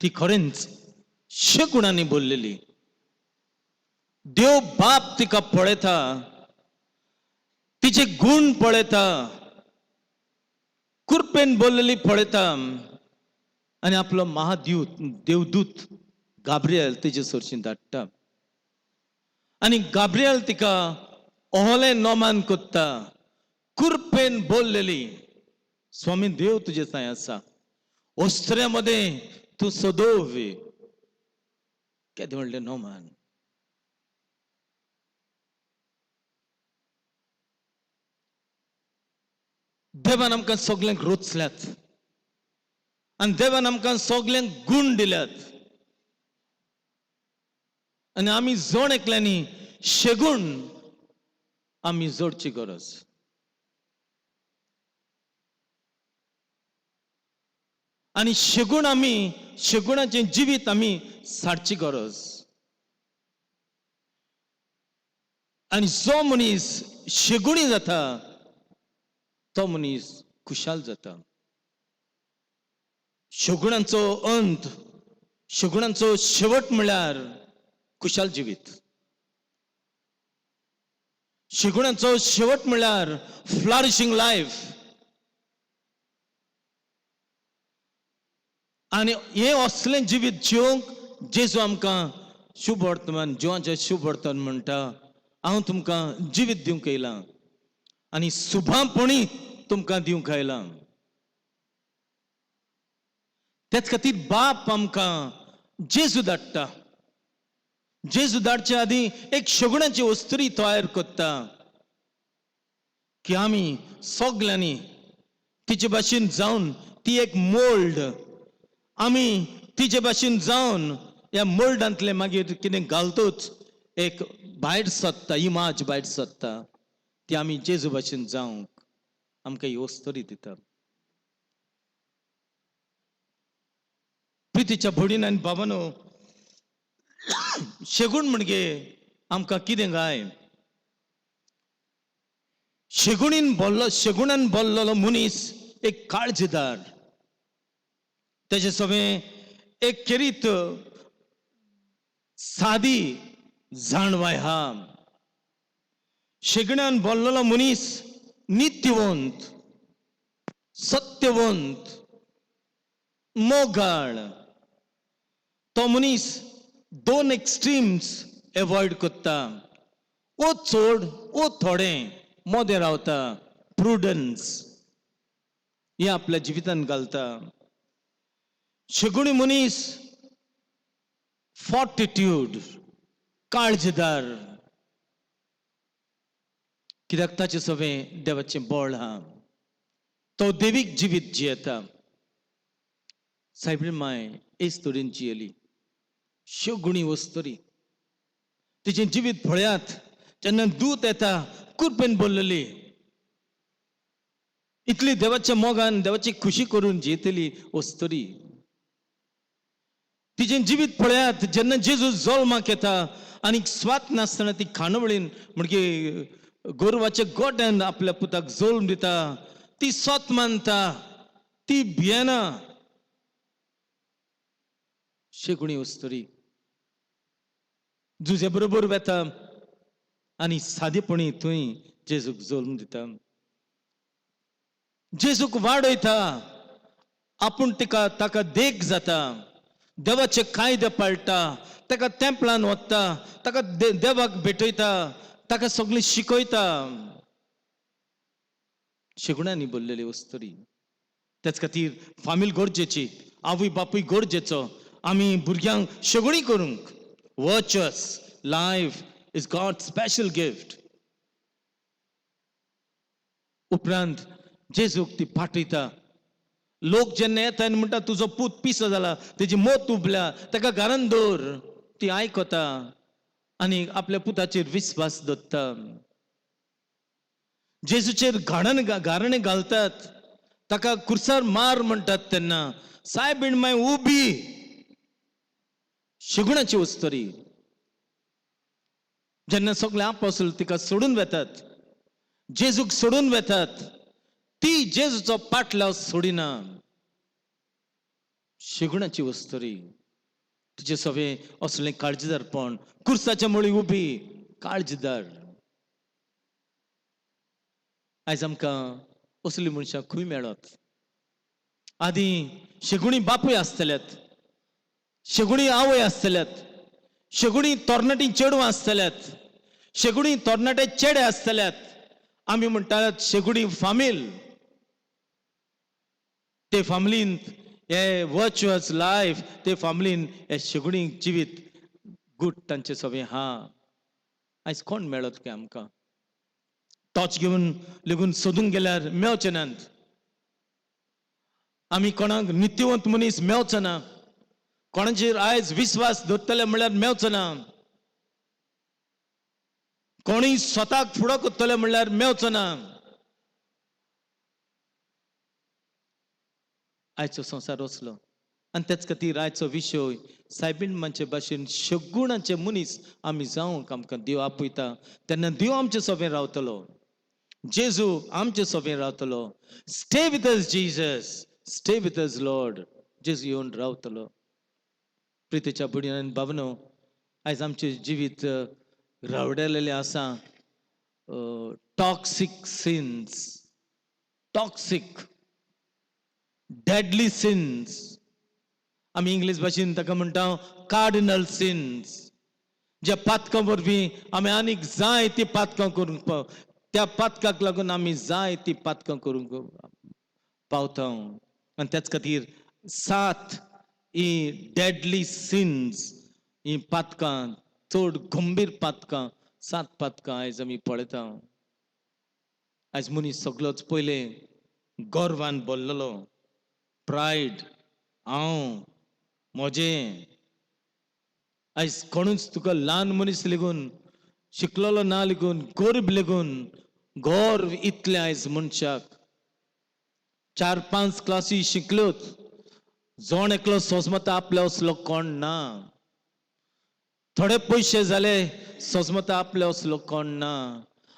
ती खरेंच शेगुणांनी बोल्लेली. देव बाप तिका पळयता, तिचे गुण पळयता, कुरपेन बोल्लेली पळयता आनी आपलो महाद्यूत देवदूत गाब्रियल तिजे सरशीं धाडटा आनी गाब्रियल तिका ओहलें नोमान कोत्ता, कुरपेन बोल्लेली, स्वामी देव तुजे साय आसा, वस्त्र्या मदें तूं सदोव. केदें व्हडलें नोमान. देवान आमकां सगल्यांक रोचल्यात आनी देवान आमकां सगल्यांक गूण दिल्यात आनी आमी जण एकल्यांनी शेगूण आमी जोडची गरज. आनी शेगूण आमी शेगुणाचें जिवीत आमी साडची गरज. आनी जो मनीस शेगुणी जाता तो मनीस खुशाल जाता. शेगुणांचो अंत, शेगुणांचो शेवट म्हळ्यार खुशाल जिवीत. शेगुणांचो शेवट म्हळ्यार फ्लॉरिशींग लायफ. आनी हें असलें जिवीत जिवंक जेजू आमकां शुभ वर्तमान, जिवाचें शुभ वर्तमान म्हणटा, हांव तुमकां जिवीत दिवंक येयलां आनी सुभापणी तुमकां दिवंक आयलां. तेच खातीर बाप आमकां जेजू धाडटा. जेजू धाडचे आदीं एक शगुणाची वस्तुरी तयार करता की आमी सगल्यांनी तिचे भाशेन जावन, ती एक मोल्ड, आमी तिचे भाशेन जावन ह्या मोल्डांतलें मागीर कितें घालतूच एक भायर सोदता, इमाज भायर सोदता, ती आमी जेजू भाशेन जावंक आमकां ही वस्तुरी दिता. प्रितीच्या भयणीन आनी बाबानो, शेगूण म्हणजे आमकां कितें काय? शेगुणीन बोल्लो, शेगुणान बोल्लोलो मनीस एक काळजीदार, तेजे सगळें एक खेरीत सादी जाणवाय हा. शेगण्यान बोल्लोलो मनीस नित्यवंत, सत्यवंत, मोगाळ. तो मनीस दोन एक्स्ट्रीम्स एवॉयड करता, ओ चड ओ थोडें मोदें रावता. प्रुडन्स हें आपल्या जिवितान घालता. शेगुणी मनीस फॉर्टिट्यूड, काळजीदार, कित्याक ताचें सगळें देवाचें बळ आहा. तो देवीक जिवीत जियेता. सायबीण माय एच तरेन जियेली, शेगुणी वस्तुरी. तिचें जिवीत पळयात, जेन्ना दूत येता कुरपेन बोल्लेली, इतली देवाच्या मोगान देवाची खुशी करून जियेतली वस्तुरी. तिचें जिवीत पळयात, जेन्ना जेजू जल्माक येता आनी स्वात नासतना ती खाणावळीन म्हणजे गोरवाच्या गोट्यान आपल्या पुताक जल्म दिता, ती सोत मानता, ती भियेना. शेगुणी वस्तुरी जुजे बरोबर वेता आनी सादेपणी थंय जेजूक जल्म दिता, जेजूक वाडयता, आपूण तिका ताका देख जाता, देवाचे कायदे पाळटा, ताका तेंपलान वता, ताका देवाक भेटयता, ताका सगळें शिकयता. शेगुणांनी बोल्लेली वस्तुरी. तेच खातीर फामील गरजेची, आवय बापूय गरजेचो, आमी भुरग्यांक शेगुणी करूंक. Virtuous life is God special gift. उपरांत जेजूक ती पाठयता लोक जेन्ना येता आनी म्हणटा तुजो पूत पिसो जाला, तेजी मोत उबल्या, ताका घरान दवर, ती आयकता आनी आपल्या पुताचेर विस्वास दवरता. जेजूचेर घाणन घारणें घालतात, ताका कुर्सार मार म्हणटात, तेन्ना सायबीण माय उबी शेगुणाची वस्तरी. जेन्ना सगळे आपोसल तिका सोडून वेतात, जेजूक सोडून वेतात, ती जेजूचो पाटलाव सोडिना. शेगुणाची वस्तरी तिचे सवे असलें काळजीदारपण, कुर्साच्या मुळी उबी काळजीदार. आयज आमकां असली मनशां खंय मेळत? आदीं शेगुणी बापूय आसतल्यात, शेगुणी आवय आसतल्यात, शेगुणी तरणाटी चेडवां आसतल्यात, शेगुणी तरणाटे चेडे आसतल्यात. आमी म्हणटात शेगुणी फामील. ते फामिलीन हे वर्च्युअस लायफ, ते फामिलीन हे शेगुणी जिवीत गूट तांचे सगळें. हा आयज कोण मेळत काय आमकां? टॉर्च घेवन लेगून सोदूंक गेल्यार मेळचे नात. आमी कोणाक नित्यवंत मनीस मेळचो ना, कोणाचेर आयज विस्वास दवरतले म्हणल्यार मेळचो ना, कोणूय स्वताक फुडो करतले म्हणल्यार मेळचो ना. आयचो संवसार वचलो आनी तेच खातीर आयचो विशय सायबीण मानचे भाशेन शगुणाचे मनीस आमी जावंक आमकां देव आपयता. तेन्ना देव आमचे सोबें रावतलो, जेजू आमचे सोबें रावतलो. Stay with us Jesus, stay with us Lord. जेजू येवन रावतलो. प्रितीच्या भयणी भावनो, आयज आमचें जिवीत रावडेलेलें आसा toxic sins, toxic deadly sins. आमी इंग्लीश भाशेन ताका म्हणटा कार्डिनल सिन्स. ज्या पातकां वरवीं आमी आनीक जाय ती पातकां करूंक पाव, त्या पातकाक लागून आमी जाय ती पातकां करूंक पावता. आनी त्याच खातीर 7 ही डेडली सिन्स, ही पातकां, चड गंभीर पातकां, 7 पातकां आयज आमी पळयता. आयज मनीस सगलोच पयलें गर्वान भरलेलो, प्रायड, हांव म्हजें. आयज कोणूच तुका ल्हान मनीस लेगून, शिकलेलो ना लेगून, गरीब लेगून, गर्व इतलें आयज मनशाक. 4-5 क्लासी शिकल्योच, जण एकलो सोजमता आपल्या असलो कोण ना. थोडे पयशे जाले सोजमता आपल्या असलो कोण ना.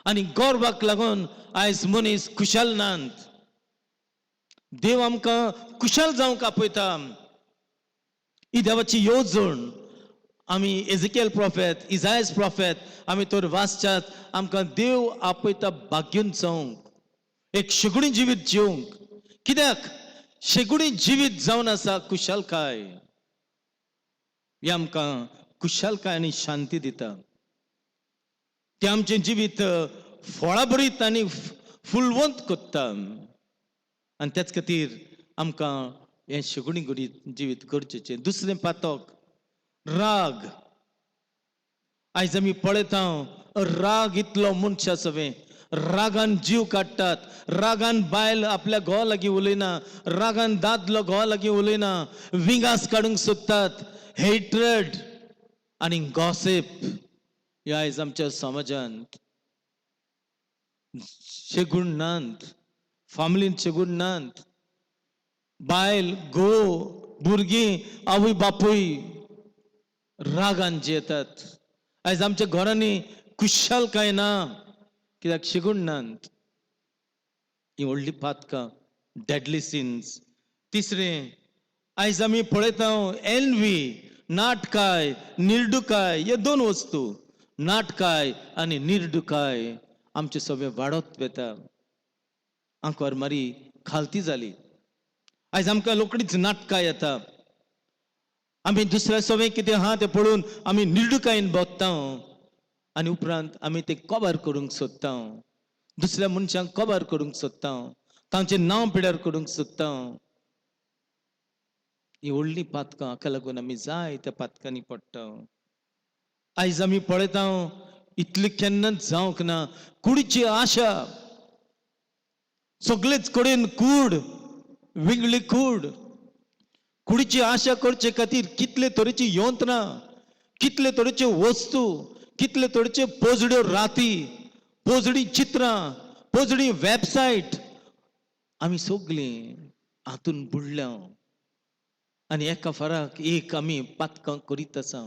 आनी गर्वाक लागून आयज मनीस खुशाल नात. देव आमकां खुशाल जावंक आपयता. ही देवाची येवजण. आमी एजिकेल प्रोफेत, इजायस प्रोफेत आमी तर वाचच्यात, आमकां देव आपयता भाग्यून जावंक, एक शेगुणी जिवीत जिवंक. कित्याक शेगुणी जिवीत जावन आसा खुशालकाय. ही आमकां खुशालकाय आनी शांती दिता. ते आमचें जिवीत फळाभरीत आनी फुलवंत करता. आनी त्याच खातीर आमकां हें शेगुणी गुडी जिवीत गरजेचें. दुसरें पातक राग. आयज आमी पळयता राग इतलो मनशा सवें, रागान जीव काडटात, रागान बायल आपल्या घोवा लागीं उलयना, रागान दादलो घोवा लागीं उलयना, विंगास काडूंक सोदतात, हेट्रेड आनी गॉसीप. ह्या आयज आमच्या समाजांत शेगूण नात, फामिलींत शेगूण नात. बायल, घोव, भुरगीं, आवय बापूय रागान जियेतात. आयज आमच्या घरांनी खुशालकाय ना, कित्याक शेगूण नात. ही व्हडली पातकां, डेडली सिन्स. तिसरें आयज आमी पळयता एनवी, नाटकाय, निर्डुकाय. हे 2 वस्तू, नाटकाय आनी निर्डुकाय, आमचे सगळे वाडत वता. आंकवार मारी खालती जाली. आयज आमकां रोकडीच नाटकां येता. आमी दुसऱ्या सगळें कितें आहा तें पळोवन आमी निर्डुकायेन भोगता आनी उपरांत आमी तें कबर करूंक सोदता, दुसऱ्या मनशांक कबर करूंक सोदता, तांचें नांव पिड्यार करूंक सोदता. ही व्हडली पातकां, हाका लागून आमी जाय त्या पातकांनी पडटा. आयज आमी पळयता इतली केन्नाच जावंक ना. कुडीची आशा, सगळेच कडेन कूड, वेगळी कूड. कुडीची आशा करचे खातीर कितले तरेची यंत्रां, कितले तरेच्यो वस्तू, कितले तरेच्यो पोजड्यो राती, पोजडी चित्रां, पोजडी वेबसायट, आमी सगलीं हातून बुडल्या आनी एका फराक एक आमी पातकां करीत आसा.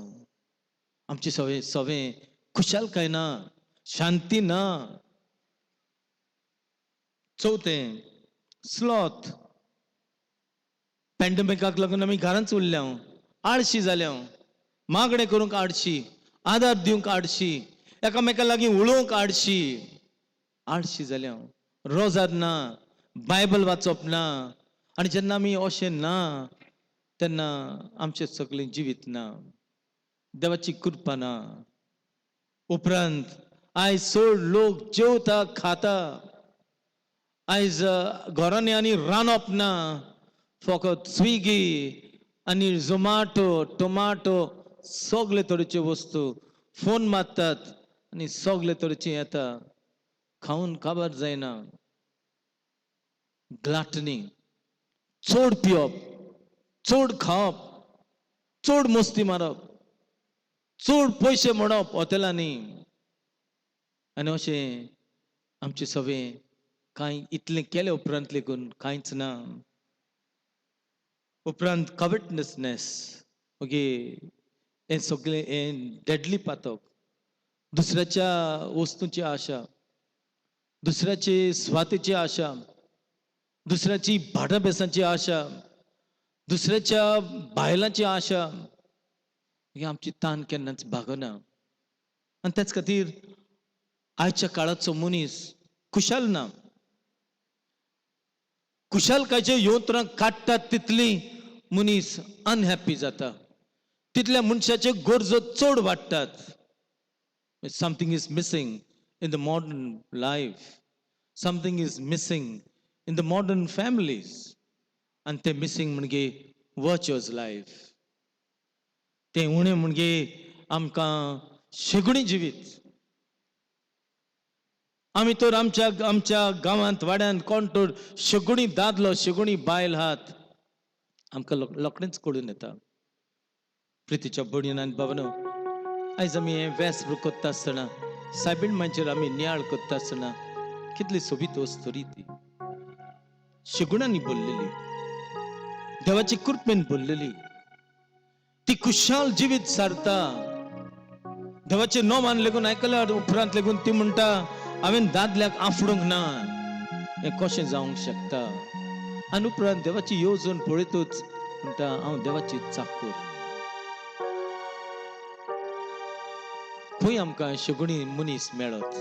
आमचे सवे सवें खुशालकाय ना, शांती ना. चवथें, स्लॉथ. पॅन्डमिकाक लागून आमी घरांच उरल्या, आळशी जाल्या. मागणें करूंक आडशी, आदार दिवंक आडशी, एकामेका लागीं उलोवंक आडशी, आळशी जाल्या. रोजार ना, बायबल वाचप ना. आनी जेन्ना आमी अशें ना तेन्ना आमचें सगळें जिवीत ना, देवाची कृपा ना. उपरांत आयज चड लोक जेवता, खाता. आयज घरांनी आनी रांदप ना, फकत स्विगी आनी झोमाटो, टोमाटो, सगळे तरेच्यो वस्तू. फोन मारतात आनी सगळे तरेचे येता. खावन काबार जायना. ग्लाटनी, चड पिवप, चड खावप, चड मस्ती मारप, चड पयशे म्हणप हॉटेलांनी. आनी अशें आमचें सगळें कांय इतलें केले उपरांत लेगून कांयच ना. उपरांत कवेटनेसनेस. ओके, हें सगळें हें डेडली पातक. दुसऱ्याच्या वस्तूंची आशा, दुसऱ्याची स्वातीची आशा, दुसऱ्याची भाटां बेसांची आशा, दुसऱ्याच्या बायलांची आशा, ही आमची तान केन्नाच भागना. आनी त्याच खातीर आयच्या काळाचो मनीस खुशाल ना. खुशालकायचे यंत्रां काडटात तितली मनीस अनहॅप्पी जाता, तितल्या मनशाच्यो गरजो चड वाडटात. Something is missing in the modern life, something is missing in the modern families. आनी तें मिसींग म्हणजे वर्च्युअस लायफ. तें उणें म्हणजे आमकां शेगुणी जिवीत. आमी तर आमच्या आमच्या गांवांत, वाड्यांत कोण तर शेगुणी दादलो, शेगुणी बायल आहात, आमकां रोखडेंच कळून येता. प्रितीच्या भयणीन आनी भावांनो, आयज आमी हें वेस करता आसतना, सायबीण मांचेर आमी नियाळ करता आसतना, कितली सोबीत वस्तू ती शेगुणांनी भरलेली, देवाची कृपेन भरलेली. ती खुशाल जिवीत सारता. देवाचे नोमान लेगून आयकल्यार उपरांत लेगून ती म्हणटा, हांवें दादल्याक आफडूंक ना, हें कशें जावंक शकता? आनी उपरांत देवाची येवजण पळयतूच म्हणटा, हांव देवाची चाकूर. खंय आमकां शेगुणी मनीस मेळत?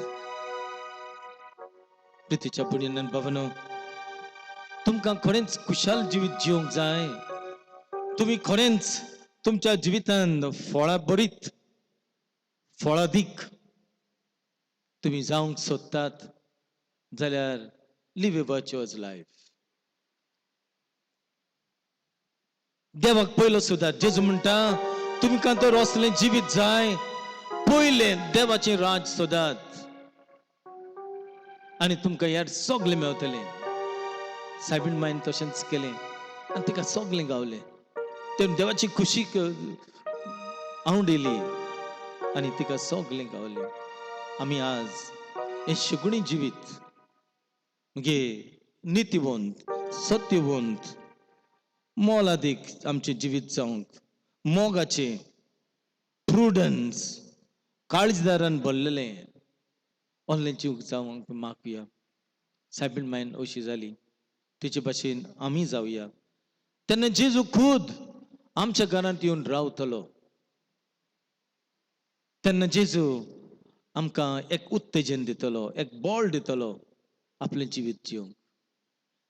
प्रितीच्या भयणीन भावांनो, तुमकां खरेंच खुशाल जिवीत जिवंक जाय, तुमी खरेंच तुमच्या जिवितांत फळां बरीत, फळादीक तुमी जावंक सोदतात जाल्यार live a virtuous life. देवाक पयलो सुद्दां जेजू म्हणटा, तुमकां तर असलें जिवीत जाय, पयलें देवाचें राज सोदात आनी तुमकां ह्यार सगळें मेवतलें. सायबीण मायन तशेंच केलें आनी तिका सगळें गावलें. ते देवाची खुशीक आवडिली आनी तिका सगळें गावलें. आमी आज हें शेगुणी जिवीत मगे नितीवंत, सत्यवंत, मोलादीक आमचें जिवीत जावंक, मोगाचें, प्रुडन्स, काळजदारान भरलेलें ऑनलायन जीव जावंक मागया. सायबीण मायन अशी जाली, तिचे भाशेन आमी जावया. तेन्ना जेजू खूद आमच्या घरांत येवन रावतलो. तेन्ना जेजू आमकां एक उत्तेजन दितलो, एक बळ दितलो आपलें जिवीत जिवंक.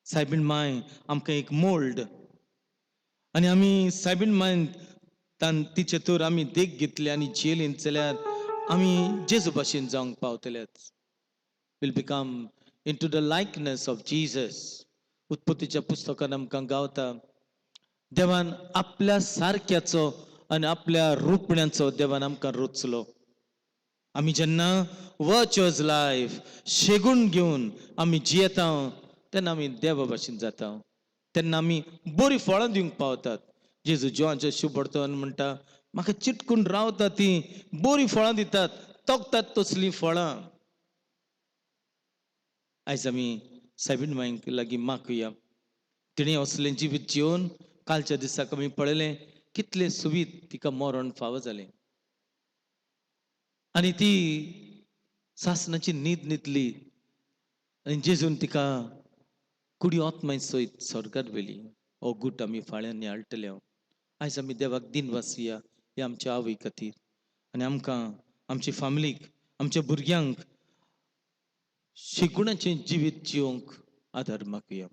सायबीण माय आमकां एक मोल्ड आनी आमी सायबीण मायन तान तिचे तर आमी देख घेतली आनी जियेलीं जाल्यार आमी जेजू भाशेन जावंक पावतलेच. Will become into the likeness of Jesus. उत्पत्तीच्या पुस्तकान आमकां गावता, देवान आपल्या सारक्याचो आनी आपल्या रुपण्याचो देवान आमकां रचलो. आमी जेन्ना वर्च्युअस लायफ शेगूण घेवन आमी जियेता तेन्ना आमी देवा भाशेन जाता. तेन्ना आमी बरीं फळां दिवंक पावतात. जेजू जिवांचें शुभर्तन म्हणटा, म्हाका चिटकून रावता ती बरीं फळां दितात, तोखतात तसलीं फळां. आयज आमी सायबीण मांयक लागीं मागुया, तिणें असलें जिवीत जिवन कालच्या दिसाक आमी पळयलें कितलें सुवीत तिका मरण फावो जालें आनी ती सासणाची न्हीद न्हिदली आनी जेजून तिका कुडी आत्माय सयत स्वर्गार व्हेली. हो गूट आमी फाळ्यां नियाळटले. आयज आमी देवाक दिन वासुया हे आमच्या आवय खातीर आनी आमकां, आमचे फामिलीक, आमच्या भुरग्यांक शिगुणाचें जिवीत जिवंक आदार मागुया.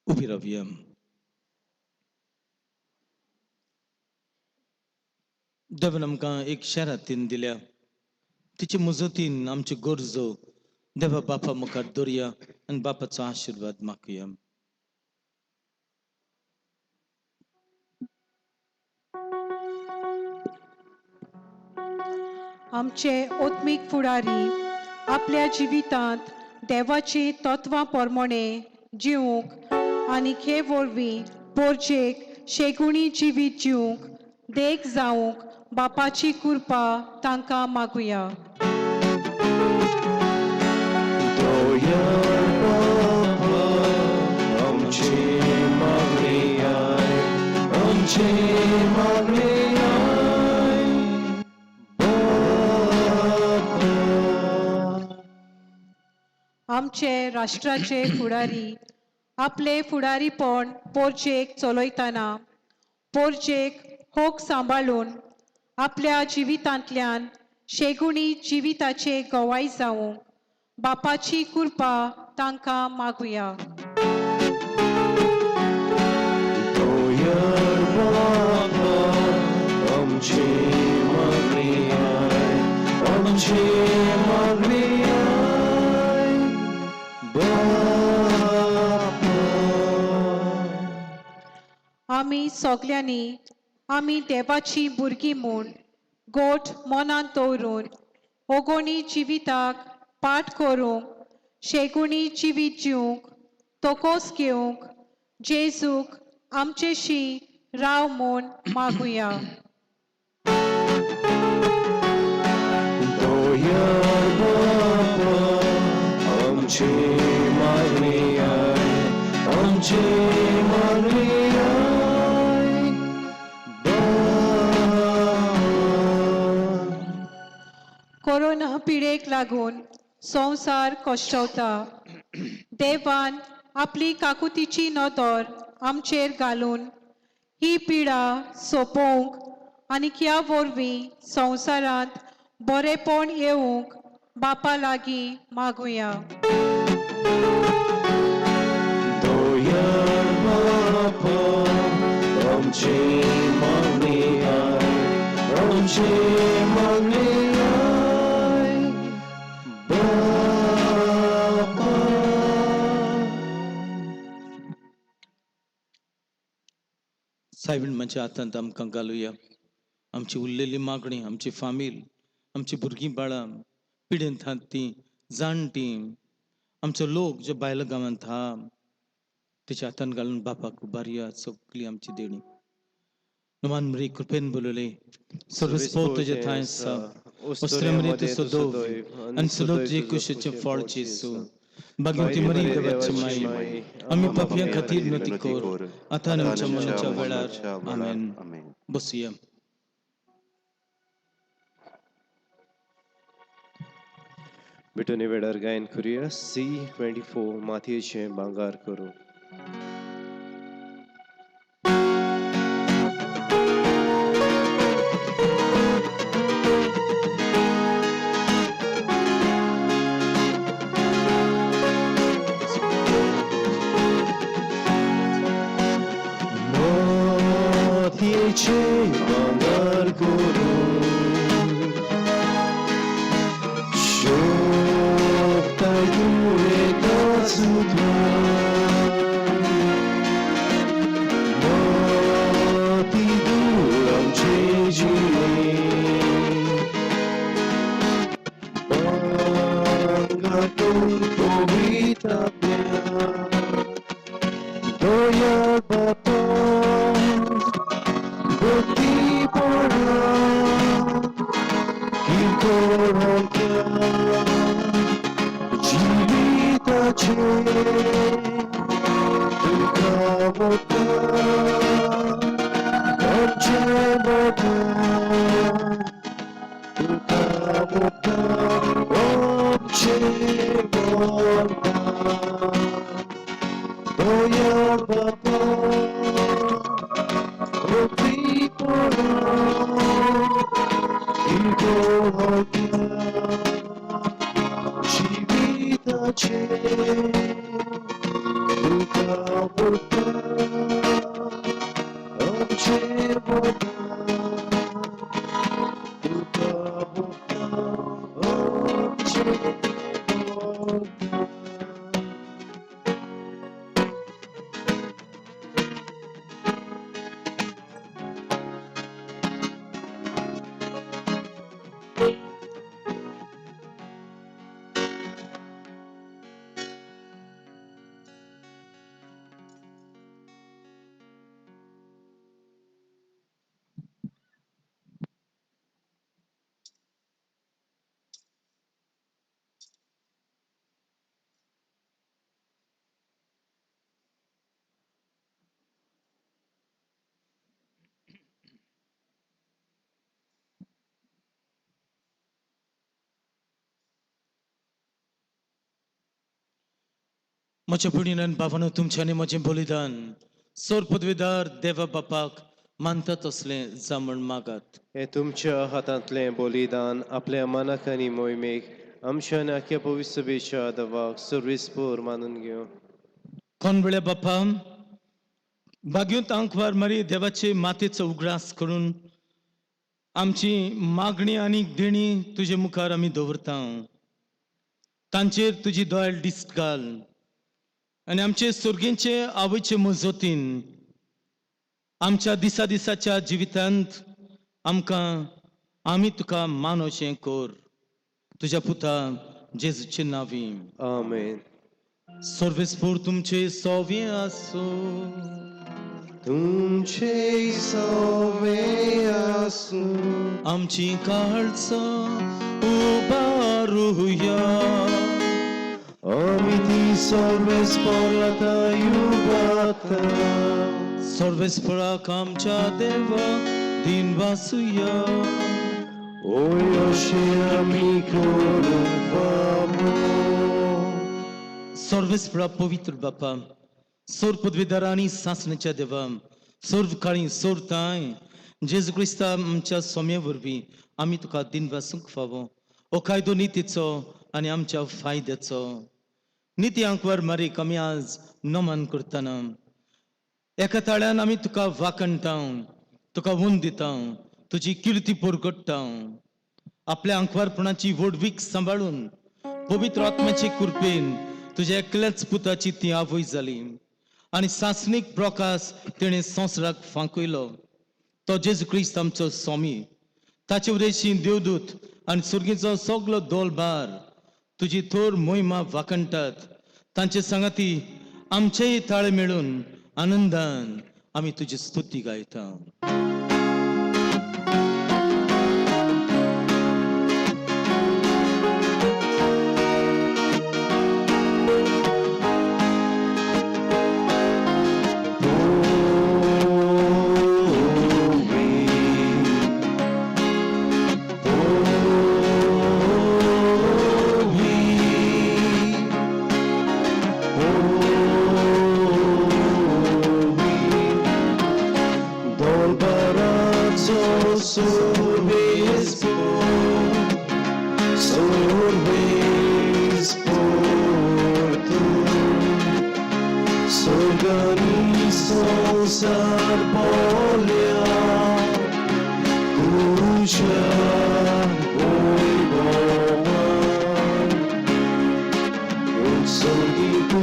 उबी रावया. देवान आमकां एक शेरातीन दिल्या, तिचे मजतीन आमच्यो गरजो देवा बापा मुखार दवरया आनी बापाचो आशिर्वाद मागुया. आमचे आत्मीक फुडारी आपल्या जिवितांत देवाची तत्वां प्रमाणे जिवंक आनी हे वरवीं पोरजेक शेगुणी जिवीत जिवंक देख जावंक बापाची कृपा तांकां मागुया. आमचे राष्ट्राचे फुडारी आपले फुडारीपण पोरजेक चलयतना पोरजेक होक सांबाळून आपल्या जिवितांतल्यान शेगुणी जिविताचे गवाय जावंक बापाची कृपा तांकां मागुया. आमी सगल्यांनी आमी देवाची भुरगीं म्हूण गोठ मनांत दवरून ओगोणी जिविताक पाठ करूंक शेगुणी जिवीत जिवंक तोकोस घेवंक जेजूक आमचेशी राव म्हूण मागुया. कोरोना पिडेक लागून संवसार कश्टवता. देवान आपली काकुतीची नदर आमचेर घालून ही पिडा सोंपोवंक आनी ह्या वरवीं संवसारांत बरेपण येवंक बापा लागीं मागुया. सायबीण मांच्या हातांत आमकां घालुया. आमची उरलेली मागणी, आमची फामील, आमची भुरगीं बाळां पिडेंत आहात तीं, जाणटीं, आमचो लोक जे बायलो गांवांत आहा तेच्या हातान घालून बापाक उबारया सगळी आमची देणी. नमान मरी कृपेन बोलवले सर्वस्पोत तुजे थंय आसा, वस्त्रे तूं सदोव आनी सदोव तुजे कुशीचें फळ जेजू. भाग्यवती मरी देवाची माई, आमी पापयां खातीर विनंती कर आतां आनी आमच्या मरणाच्या वेळार. आमेन. बसुया. बिटोनी वेळार गायन करुया. C24 मातयेचें भांगार करूं. मातयेचें भांगार करूं, शोभताय तूं एकाच सुद्दां माती धूळ आमचे जिणे भांगर करून पवित्र आत्म्या दयाळ बापा भक्तीपणा कीर्तनांत्या जिविताचे तुका वता आमचे वता तुका वता आमचे वता दयाळ बापा जिविताचे तुका वता आमचे वता तुका वता आमचे वता. म्हज्या भयणीन बाबानो तुमचें आनी म्हजें बलिदान सोर पदवीदार देवा बापाक मानता तसलें जामण मागात. हें तुमच्या हातांतलें बलिदान आपल्या मनाक आनी मोहिमेक आमच्या आनी आख्या पवित्र सभेच्या देवाक सर्वेस्पोर मानून घेवं. कोण बापा बागयूंत आंकवार मारी देवाचे मातेचो उगडास करून आमची मागणी आनी देणी तुजे मुखार आमी दवरता. तांचेर तुजी दोळ दिश्ट घाल आनी आमचे सुर्गींचे आवयचे मजतीन आमच्या दिसा दिसाच्या जिवितांत आमकां आमी तुका मानवशें कर तुज्या पुता जेजूचे नांवी. आमेन. सर्वेस्पोर तुमचे सोवे आसूं. तुमचे सवे आसूं. आमची काळजां उबारुया. आमी ती सर्वेस्पोराता युगाता. सर्वेस्पोराक आमच्या देवा दिन वासुया. ओय अशें आमी करूंक फावो. सर्वेस्पोरा पवित्र बापा सोर पदवीदार आनी सासण्याच्या देवा सर्व काळी सोर तांय जेजू क्रिस्ता आमच्या सोम्या वरवीं आमी तुका दिन वासूंक फावो. हो कायदो नितीचो आनी आमच्या फायद्याचो. निती आंकवार मारीक आमी आज नमन करतना एका ताळ्यान आमी तुका वाखणटा, तुका वंद दिता, तुजी किर्ती परगट्टा. आपल्या आंकवारपणाची व्हडवीक सांबाळून पवित्र आत्म्याचे कृपेन तुज्या एकल्याच पुताची ती आवय जाली आनी सासणीक प्रकाश तिणें संवसाराक फांकयलो. तो जेजू क्रिस्त आमचो स्वामी. ताचे उदेशी देवदूत आनी सुर्गीचो सगलो दोलभार तुजी थोर मोहिमा वाखणटात. तांचे सांगाती आमचेय ताळे मेळून आनंदान आमी तुजी स्तुती गायता. Dolbarazzo survis survis por tu Sorgani sonsar polya Tuja oy boman Sorgi tu.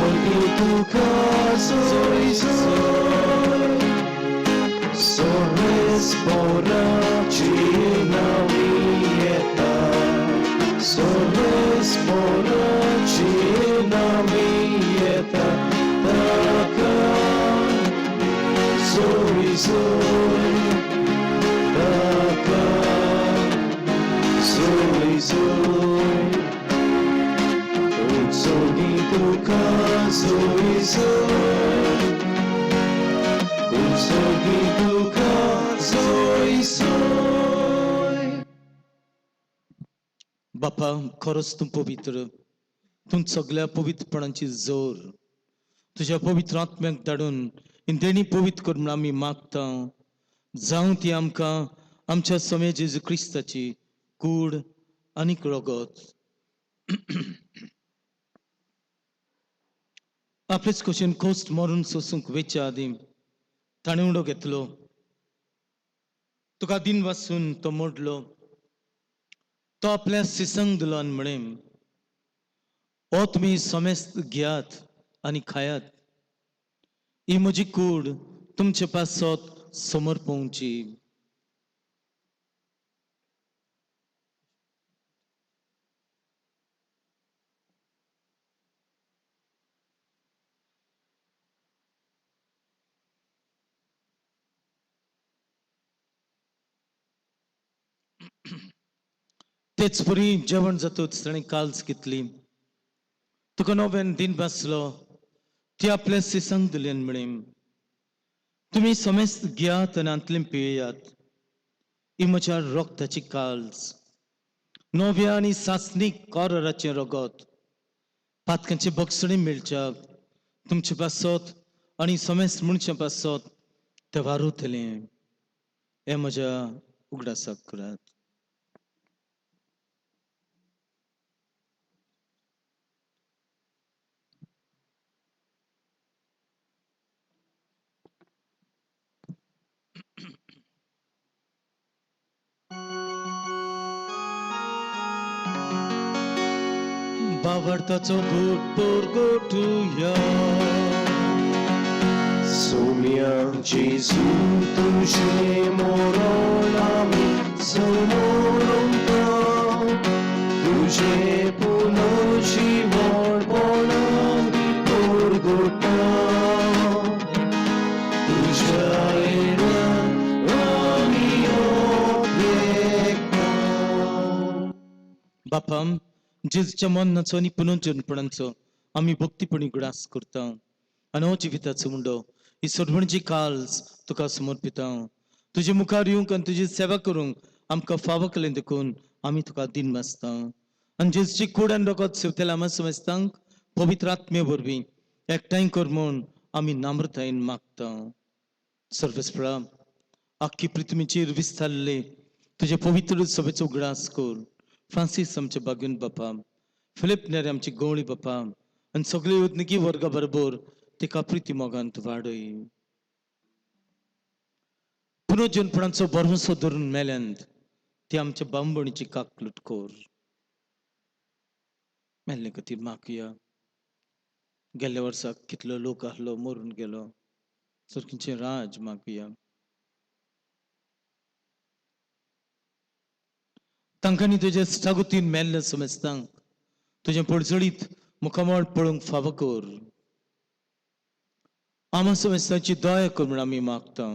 उत्सर्गी तुका सोय सोय सोरेस्पोराची नावी येता सोरेस्पोराची नावी येता ताका सोय सोय ताका सोय सोय उत्सर्गी तुका सोय सोय उत्सर्गी तुका सोय सोय बापा खरोच तूं पवित्र, तूं सगळ्या पवित्रपणाची जोर. तुज्या पवित्र आत्म्याक धाडून देणी पवित्र कर म्हूण आमी मागता. जावं ती आमकां आमच्या सोम्या जेजू क्रिस्ताची कूड आनीक रगत. आपलेच कशेन कोस्ट मरून सोसूंक वेच्या आदीं ताणें उडो घेतलो, तुका दिन वासून तो मोडलो, तो आपल्या सिसंग दिलो आनी म्हळें, हो तुमी समेस्त घेयात आनी खायात, ही म्हजी कूड तुमचे पासत समर्पोवची. तेच परी जेवण जातूच ताणें काल्स घेतली, तुका नव्यान दिन बसलो, ती आपल्या सिसंग दिली आनी म्हळें, तुमी समेस्त घेयात आनी हांतलें पियेयात, ही म्हज्या रक्ताची काल्स, नव्या आनी सासणीक कोराचें रगत, पातकांची बक्षणी मेळच्याक तुमचे पासत आनी समेस्त मनशां पासत तें वारुतलें. हें म्हज्या उगडासाक करात. बावडताचो घोट पोरगोटुया. सोम्या जेजू तुझे मोरण आमी समोरंता, तुझे पुनर्जीवनपण आमी पोरगोटा, तुझ्या येण्यान आमी ओंपता. बापा, जेजूच्या मरणाचो आनी पुनर्जनपणाचो आमी भक्तीपणी उगडास करता आनी हो जिविताचो मुंडो ही सरवणची काल्स तुका समर्पिता. तुजे मुखार येवंक आनी तुजी सेवा करूंक आमकां फावो केलें देखून आमी तुका दिन मासता. आनी जेजूची कूड आनी रगत सेवतल्या आमा समजतांक पवित्र आत्मे वरवीं एकठांय कर म्हूण आमी नम्रतायेन मागता. सर्वेस्परा, आख्खी पृथ्वीचेर विस्तारले तुजे पवित्र सभेचो उगडास कर. फ्रांसीस आमचे बागून बापा, फिलीप नेरे आमची गवळी बापा आनी सगळे उदनिकी वर्गा बरोबर तिका प्रिती मोगांत वाडय. पुनर्जनपणाचो भरवंसो धरून मेल्यांत ती आमच्या बांबणीची काकलूट कर. मेल्ले खातीर मागया. गेल्ल्या वर्साक कितलो लोक आहलो मरून गेलो, सारकीचें राज मागया. तांकांनी तुज्या सागुतीन मेल्ले समजतांक तुजें पडजळीत मुखामळ पळोवंक फावो कर. आमा समजतांची दया कर म्हूण आमी मागता.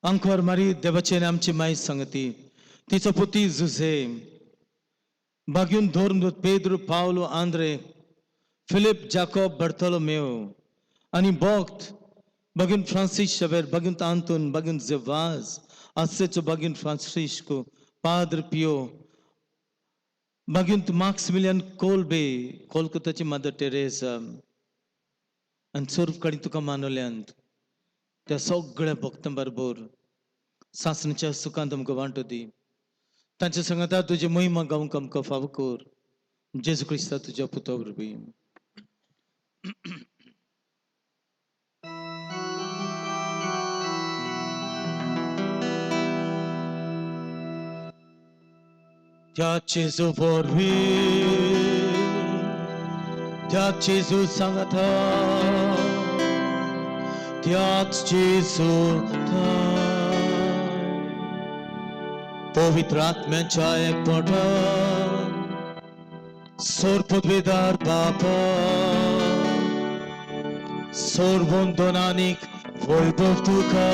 आंकवार मारी देवाचे आनी आमची माय सांगती, तिचो पुती जुझे, बागून धर्मदूत पेद्रू, पावलो, आंद्रे, फिलीप, जाकोब, बर्थोलोमेव आनी भक्त बागून फ्रांसीस शबेर, बागून आंतोन, बागून जेवाज, आसेचो बागून फ्रांसिस्को, पाद्र पियो, बागून marks million Kolbe, कोलकाताची mother Teresa आनी सर्व कडेन तुका मानवल्यांत त्या सगळ्या भक्तां बरोबर सासणीच्या सुखांत आमकां वांटो दी. तांच्या सांगाता तुजी महिमा गावंक आमकां फावो कर. जेजू क्रिस्ता तुज्या पुता वरवीं. त्या जेजू वरवीं, त्याच जेजू सांगाता, त्याच जेजू ठाय. पवित्र आत्म्याच्या एकवटान सोर पदवेदार बापा, सोर वंदनानीक वैभव तुका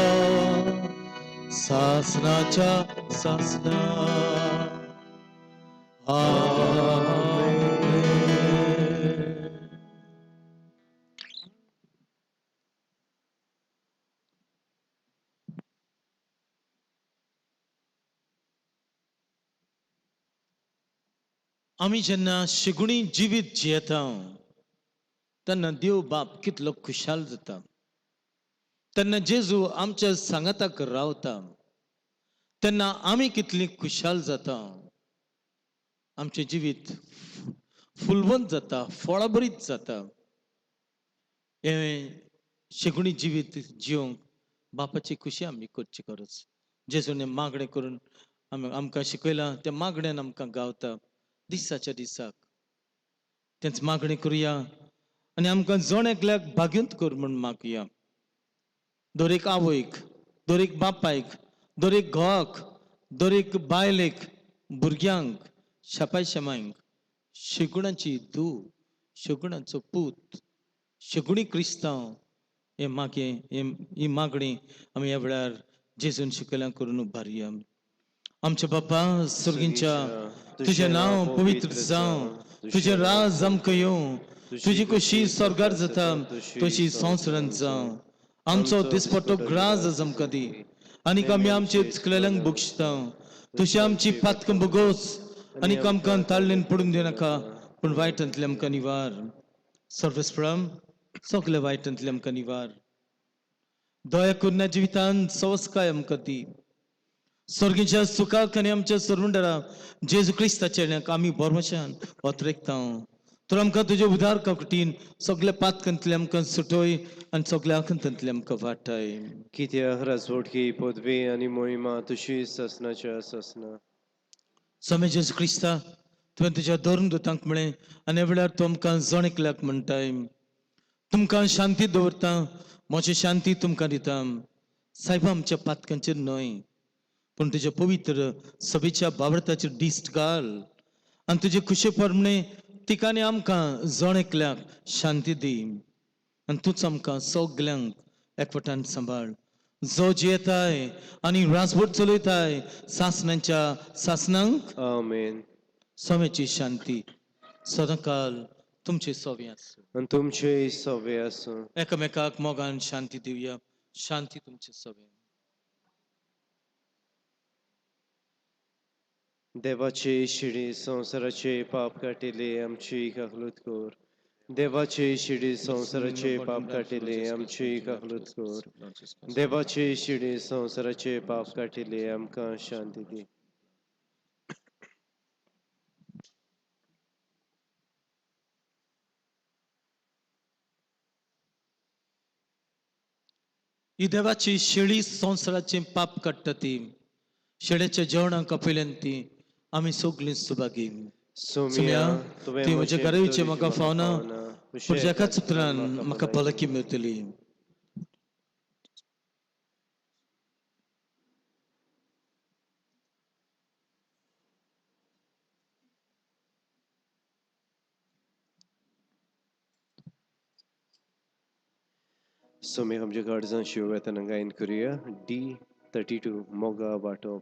सासनाच्या सासना. आमेन. आमी जेन्ना शेगुणी जिवीत जियेता तेन्ना देव बाप कितलो खुशाल जाता. तेन्ना जेजू आमच्या सांगाताक रावता तेन्ना आमी कितली खुशाल जाता. आमचें जिवीत फुलवंत जाता, फळाभरीत जाता. हें शेगुणी जिवीत जिवंक बापाची खुशी आमी करची गरज. जेजूने मागणें करून आमी आमकां शिकयलां, त्या मागण्यान आमकां गावता दिसाच्या दिसाक. तेंच मागणें करुया आनी आमकां जण एकल्याक भाग्यंत कर म्हूण मागया. दर एक आवयक, दर एक बापायक, दर एक घोवाक, दर एक बायलेक, भुरग्यांक, शेपाय शेमांयक शेगुणाची धूव, शेगुणाचो पूत, शेगुणी क्रिस्तांव हे मागे ही मागणी आमी ह्या वेळार जेजून शिकयल्या करून उबारया. आमच्या बापा सर्गींच्या, तुजें नांव पवित्र जावं, तुजें राज आमकां येवं, तुजी कशी स्वर्गार जाता तशी संवसारांत जावं. आमचो दिसपट्टो ग्रास आज आमकां दी आनी आमी आमचे चुकलेल्यांक बक्षता, तशी आमची पातकां भोगोस आनी आमकां ताळ्ळेन पडून दिनाका, पूण वायटांतले आमकां निवार. सर्वस्प्रम सगळे वायटांतले आमकां निवार. दया करून जिवितान सवस्काय आमकां दी. स्वर्गीच्या सुखाक आनी आमच्या सरवंडरा जेजू क्रिस्ताच्या आमी बरमशान ओतरेकता. तर आमकां तुजे उदार कपटीन सगळे पातकांतले आमकां सुटोय आनी सगळ्या आखंतांतले आमकां वाटाय. कित्याक राजवटकी पदवी आनी मोहिमा तुशी ससनाच्या ससना. स्वामी जेजू क्रिस्ता, तुवें तुज्या धर्म दुतांक म्हळें आनी ह्या वेळार तूं आमकां जण एकल्याक म्हणटाय, तुमकां शांती दवरता, म्हजी शांती तुमकां दिता. सायबा, आमच्या पातकांचेर न्हय पूण तुज्या पवित्र सभेच्या बावडताचेर दिश्ट घाल आनी तुजे खुशे प्रमाणे तिका आनी आमकां जण एकल्याक शांती दी आनी तूंच आमकां सगल्यांक एकवटान सांबाळ, जो जियेताय आनी राजवट चलयताय सासणांच्या सासणांक. आमेन. स्वाम्याची शांती सदांकाल तुमचे सोवे आसूं. आनी तुमचेय सवे आसूं. एकामेकाक मोगान शांती दिवया. शांती तुमचे सोवे. देवाचे शिडी संवसाराचे पाप काटिले आमची काकलूत कर. देवाचे शिडी संवसाराचे पाप काटिले आमची काकलूत कर. देवाचे शिडी संवसाराचे पाप काटिले आमकां शांती दी. ही देवाची शेळी संवसाराचे पाप काडटा ती शेळ्याच्या जेवणाक आपयल्यान ती आमी सगळीं सुभागी. सोम्या, तुवें म्हज्या घरा येवचें म्हाका फावना, पूण एकाच उतरान म्हाका भलायकी मेळटली. सोम्या, आमच्या गरजां शिव येताना गायन करुया D32 मोगा वाटप.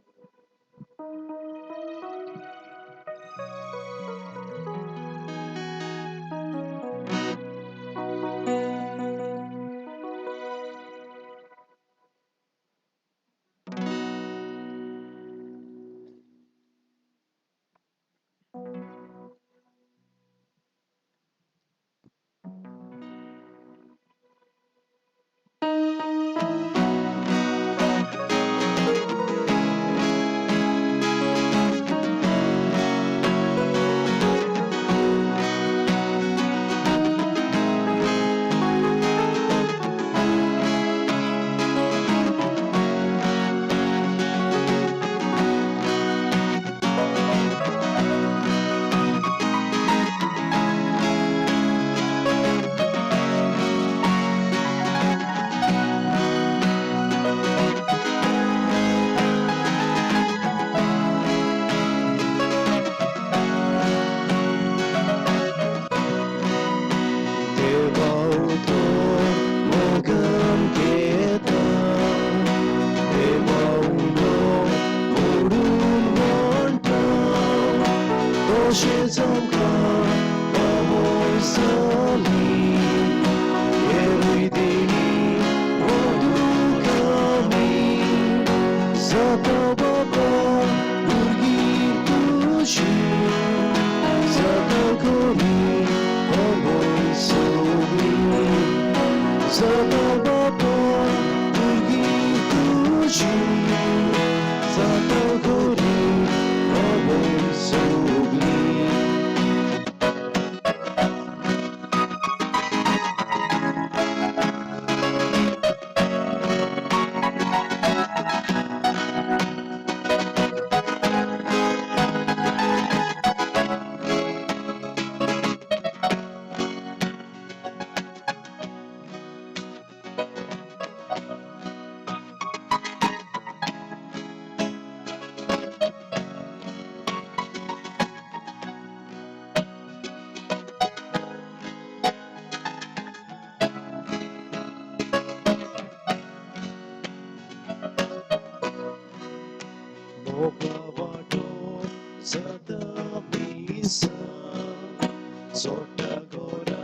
सोडटा गोरा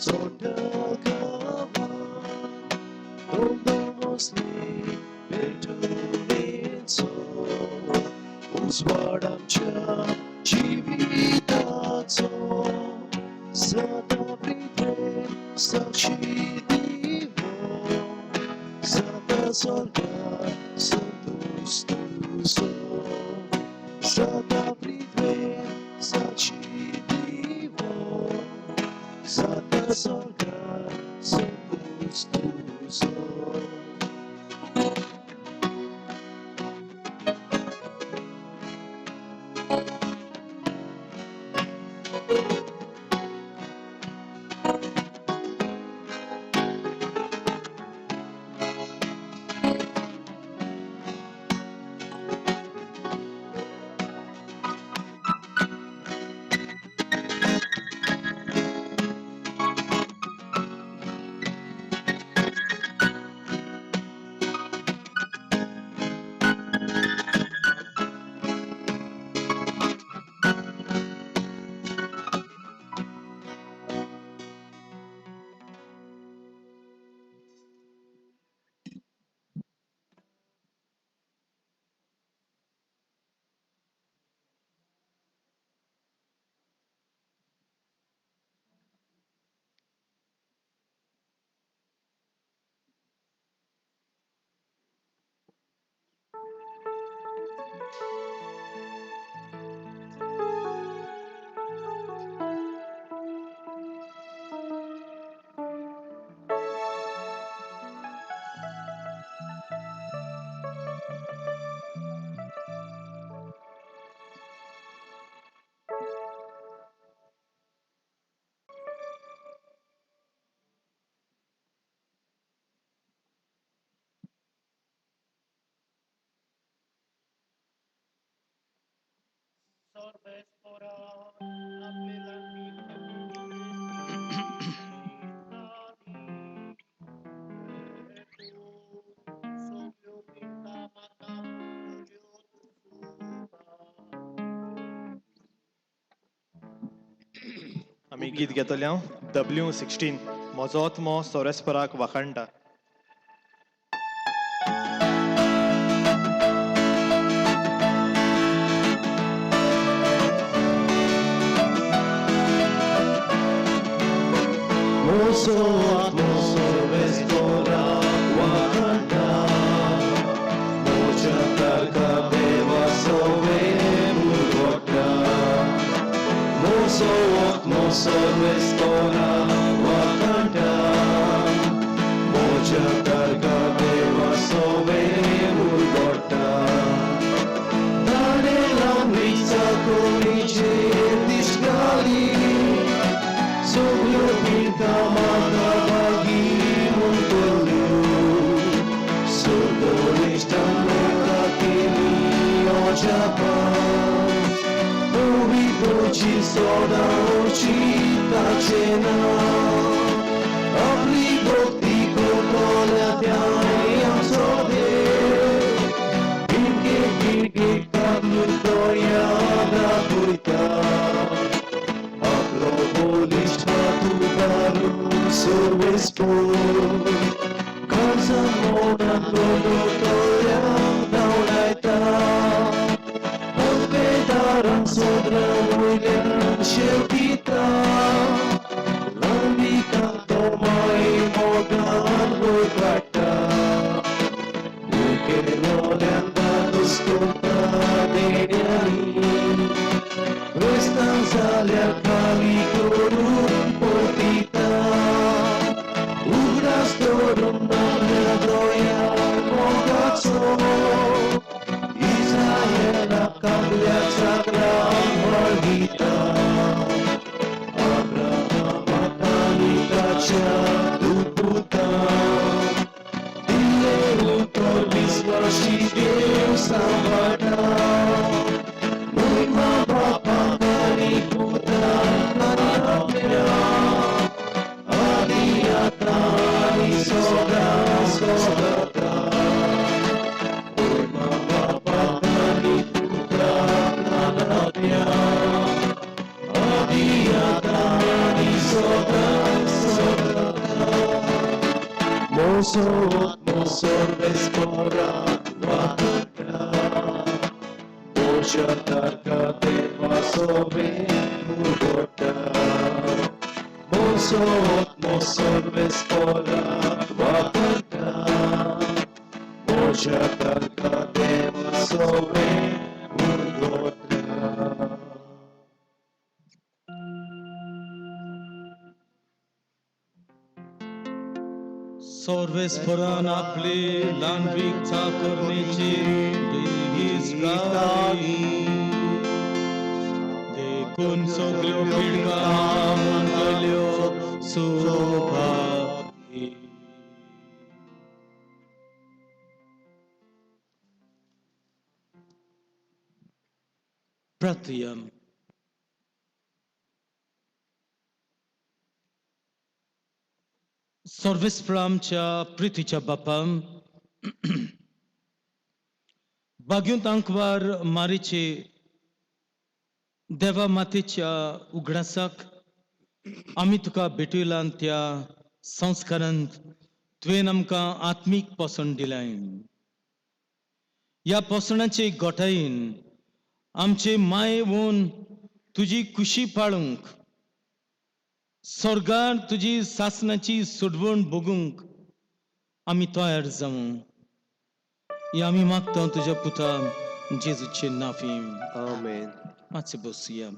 सोडटा गांवां दोन दोन वसली पेटुलेचो उजवाड आमच्या जिविताचो सदां प्रिते साक्षी दिवो सदां स्वर्गार संतोष तुजो सदां प्रिते साक्षी दिवो सदां स्वर्गार संतोष तुजो. आमी गीत घेतले हांव W16 म्हजो आत्मो सोरेस्पराक वाखाणटा. Mozo atmo sorvestora wakanda Moja tarka deva sove murgota Mozo atmo sorvestora wakanda Moja tarka deva sove murgota Dane lamrica koriche disgali सगळ्यो पिंता म्हाका भागी म्हणटल्यो सुरगोनिश्ठान म्हाका केली अजापां पवित्रची सोडावची ताचें नांव आपली भक्ती करतल्या त्या आमचो देव पिळगे पिळगेक तातूंत याद दाखयता आपलो बलिश्ठ उबारून सर्वेस्पोर काळजान मनान प्रभुतोऱ्यांक धांवडायता पदवेदारांक सोदरा वयल्यान शेवटिता ल्हानविकांक तो माये मोगान वयर काडटा उखेलोल्यांक धादोस करता देण्यांनी क्रिस्तांव जाल्यार खाली करून परतिता उगडास दवरून आपल्या दोळ्यार मोगाचो इस्रायलाक आपल्या चाकरान वळगिता अब्राहमाक आनी ताच्या दुपुतांक दिल्लें उतर विस्वासी देव सांबाळटा महिमा बापाक आनी पुताक आनी आत्म्याक आनी आतां आनी सदां सदां. महिमा बापाक आनी पुताक आनी आत्म्याक आनी आतां मोसो आत्मो सर्वेस्परा वापरता मोज्या तारका देवा सोवे उगडटा मोसो आत्मो सर्वेस्परा वापरता मोज्या तारका देवा सोवे उगडटा. सर्वेस्परान आपली ल्हानवीक चाकरणेची देवीच गायी. देखून सगल्यो पिळगा म्हणटल्यो सुभागी. प्रार्थुया. सर्वेस्परा आमच्या प्रितीच्या बापा, बाग्यूंत आंकवार मारीचे देवा मातेच्या उगडासाक आमी तुका भेटयला त्या संस्कारांत तुवें आमकां आत्मीक पोसण दिलाय. ह्या पोसणाचे गोठायेन आमचे माये वोन तुजी खुशी पाळूंक, स्वर्गार तुजी सासणाची सोडवण भोगूंक आमी तयार जावं हे आमी मागता तुज्या पुता जेजूचे नाफी. आमेन. मातशें बसुया.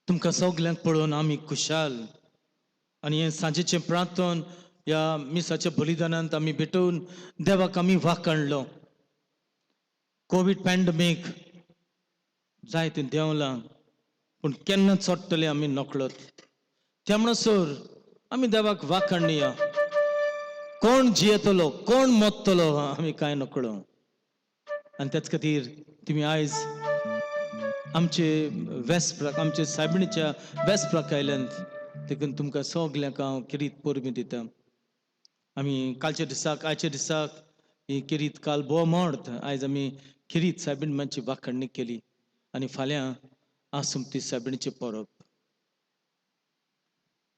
तुमकां सगल्यांक पळोवन आमी खुशाल आनी हें सांजेचें प्रार्थन ह्या मिसाच्या बलिदानांत आमी भेटोवन देवाक आमी वाखाणलो. कोवीड पॅन्डमीक जायतें देंवलां, पूण केन्ना चडटलें आमी नकळत. त्या म्हणसर आमी देवाक वाखाणया. कोण जियेतलो कोण मोत्तलो आमी कांय नकळो. आनी त्याच खातीर तुमी आयज आमचे वेस्प्राक, आमचे सायबिणीच्या वेस्प्राक आयल्यांत, देखून तुमकां सगल्यांक हांव किरीत परबीं दिता. आमी कालच्या दिसाक आयच्या दिसाक ही किरीत काल भोव मोर्त आयज आमी किरीत सायबीण मातशी वाखणणी केली आनी फाल्यां आसुमती सायबिणीचें परब.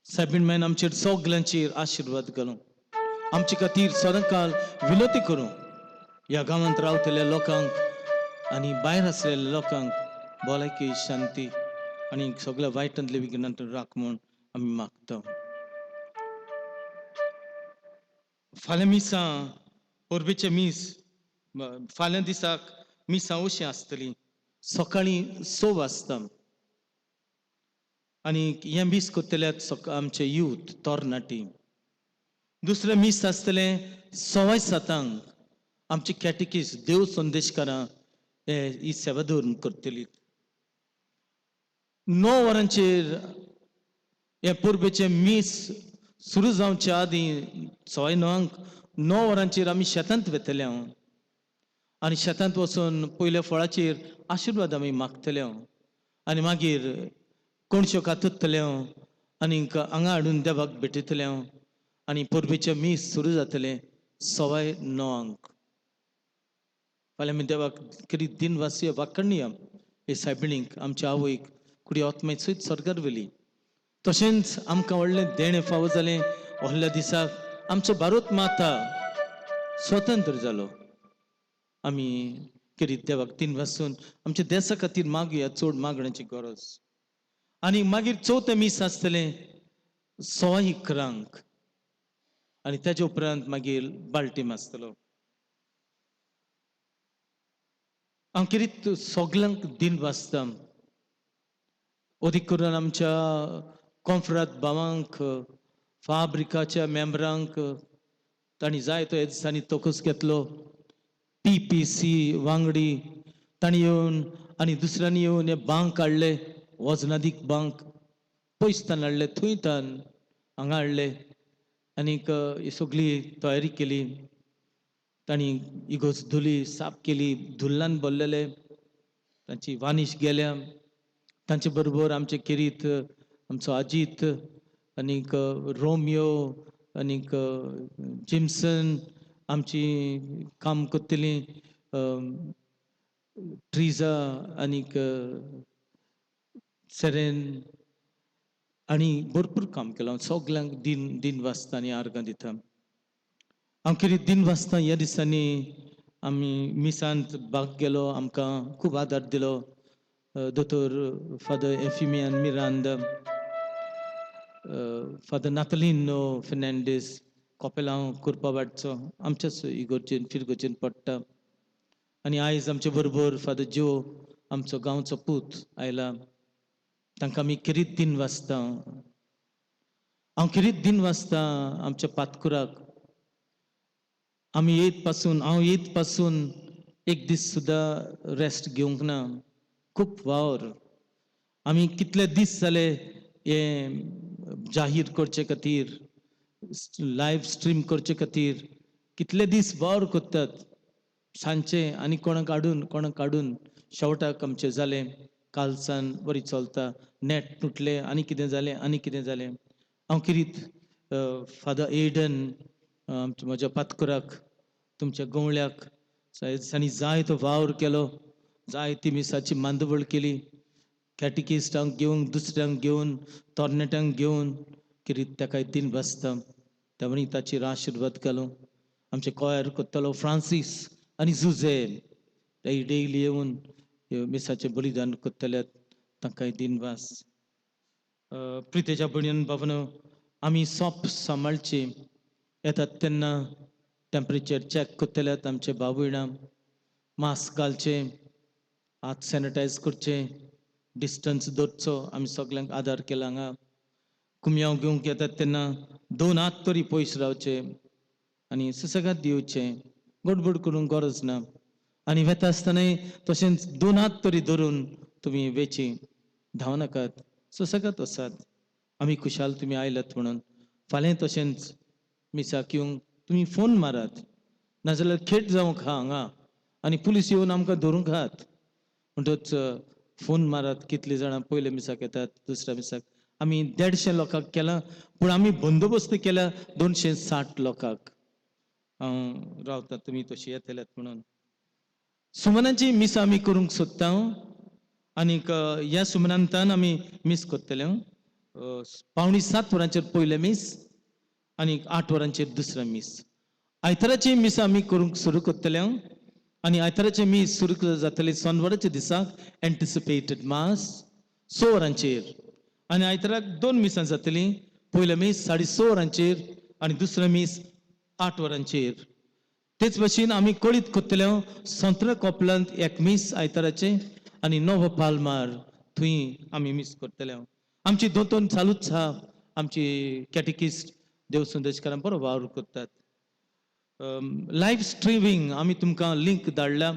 सायबीण मायन आमचेर सगल्यांचेर आशिर्वाद घालूं, आमचे खातीर सदांकाल विनवती करूं. ह्या गांवांत रावतल्या लोकांक आनी भायर आसलेल्या लोकांक भलायकी, शांती आनी सगळ्या वायटांतले विघ्नांत राख म्हूण आमी मागता. फाल्यां मिसां परबेचें मीस, फाल्यां दिसाक मिसां अशीं आसतलीं. सकाळीं 6 वाजता आनी हें मीस करतल्यात आमचे यूथ तरणाटी. दुसरें मीस आसतलें 6:15 आमची कॅटेकीस देव संदेशकारां हे ही सेवा दवरून करतली. 9 वरांचेर हें परबेचें मीस सुरू जावचे आदीं 9:15 9 वरांचेर आमी शेतांत वतले हांव आनी शेतांत वचून पयल्या फळाचेर आशिर्वाद आमी मागतले हांव आनी मागीर कोणश्यो कातुतले हांव आनी हांगा हाडून देवाक भेटयतले हांव आनी परबेचें मीस सुरू जातलें 9:15. फाल्यां आमी देवाक कितें दिनवासी वाखणया हे सायबिणीक, आमच्या आवयक कुडी आत्मे सयत स्वर्गार व्हेली. तशेंच आमकां व्हडलें देणें फावो जालें व्हडल्या दिसाक आमचो भारत माता स्वतंत्र जालो. आमी कितें देवाक दिनवासून आमच्या देसा खातीर मागया, चड मागण्याची गरज. आनी मागीर चवथें मीस आसतलें 11:15 आनी तेजे उपरांत मागीर बाल्टीम आसतलो. हांव कितें सगल्यांक दिनवासता, अदीक करून आमच्या कोंफ्राद भावांक, फाब्रिकाच्या मेंबरांक, तांणी जाय तो ह्या दिसांनी तोकूस घेतलो. PPC वांगडी तांणी येवन आनी दुसऱ्यांनी येवन हे बांक हाडले, वजनादीक बांक पयसतान हाडले, थंयतान हांगा हाडले आनीक ही सगळी तयारी केली. तांणी इगोज धुली, साफ केली, धुल्लान भरलेले तांची वानीश गेल्या. तांचे बरोबर आमचे किरीत, आमचो अजीत आनीक रोमियो आनीक जिम्सन आमची काम करतली, ट्रिजा आनीक सेरेन आनी भरपूर काम केलां. सगल्यांक दिन दिन वाचता आनी आर्गां दिता. हांव कितें दिन वाचता ह्या दिसांनी आमी मिसांत भाग गेलो, आमकां खूब आदार दिलो दोतोर फादर एफिमियान मिरांद, फादर नातलिनो फेर्नांडीस, कपेलांव करपा वाटचो आमच्याच इगोर्जेन फिरगोर्जेन पडटा. आनी आयज आमचे बरोबर फादर ज्यो आमचो गांवचो पूत आयला, तांकां आमी खेरीत दिन वाचता. हांव खेरीत दिन वाचता आमच्या पातकुराक. आमी येत पासून, हांव येत पासून एक दीस सुद्दां रेस्ट घेवंक ना. खूब वावर. आमी कितले दीस जाले हें जाहीर करचे खातीर, लायव्ह स्ट्रीम करचे खातीर कितले दीस वावर करतात सांजचे आनी कोणाक हाडून कोणाक काडून शेवटाक आमचें जालें. कालसान बरी चलता, नेट तुटलें आनी कितें जालें आनी कितें जालें. हांव किरीत फादर एडन आमच्या म्हज्या पातकुराक, तुमच्या गवळ्याक दिसांनी जायतो वावर केलो, जायती मिसाची मांदवळ केली, कॅटिकिस्टांक घेवन, दुसऱ्यांक घेवन, तरणाट्यांक घेवन किरीत ताकाय तीन बसता त्या ताचेर आशिर्वाद घालूं. आमचे कोयर करतलो फ्रांसीस आनी जुझे ते डेली येवन मिसाचें बलिदान करतल्यात, तांकांय दिनवास. प्रितेच्या भयणीन बाबानो, आमी सोप सांबाळची. येतात तेन्ना टेम्परेचर चॅक करतल्यात आमचे भाव भयणां, मास्क घालचें, हात सॅनिटायज करचें, डिस्टन्स दवरचो. आमी सगल्यांक आदार केला हांगा. कुमयांव घेवंक येतात तेन्ना दोन हात तरी पयस रावचे आनी सुसेगाद दिवचें, गडबड करूंक गरज ना. आनी वेता आसतनाय तशेंच दोन हात तरी धरून तुमी वेची, धांवनाकात, सुसेगाद वचात. आमी खुशाल तुमी आयलात म्हणून. फाल्यां तशेंच मिसाक येवंक तुमी फोन मारात, नाजाल्यार खेट जावंक आहा हांगा आनी पुलीस येवन आमकां धरूंक आहात. म्हणटच फोन मारात. कितलीं जाणां पयल्या मिसाक येतात, दुसऱ्या मिसाक. आमी 150 लोकांक केलां, पूण आमी बंदोबस्त केला 260 लोकांक. हांव रावता तुमी तशी येतल्यात म्हणून. सुमनाची मीस आमी करूंक सोदता आनीक ह्या सुमनांतान आमी मीस करतले. 6:45 वरांचेर पयलें मीस आनी 8 वरांचेर दुसरें मीस. आयताराची मीस आमी करूंक सुरू करतले आनी आयताराचें मीस सुरू जातलें सोनवाराच्या दिसाक एन्टिसिपेटेड मास 6 वरांचेर. आनी आयताराक 2 मिसां जातलीं, पयलें मीस 6:30 वरांचेर आनी दुसरें मीस 8 वरांचेर. तेच भशेन आमी कळीत करतले संत्र कोपलांत एक मीस आयताराचें आनी नवो पालमार थंय आमी मीस करतले. आमची दोतोन चालूच आहा. आमची कॅटिकिस्ट देव संदेशकारां बरो वावर करतात. लायव्ह स्ट्रिमींग आमी तुमकां लिंक धाडल्या,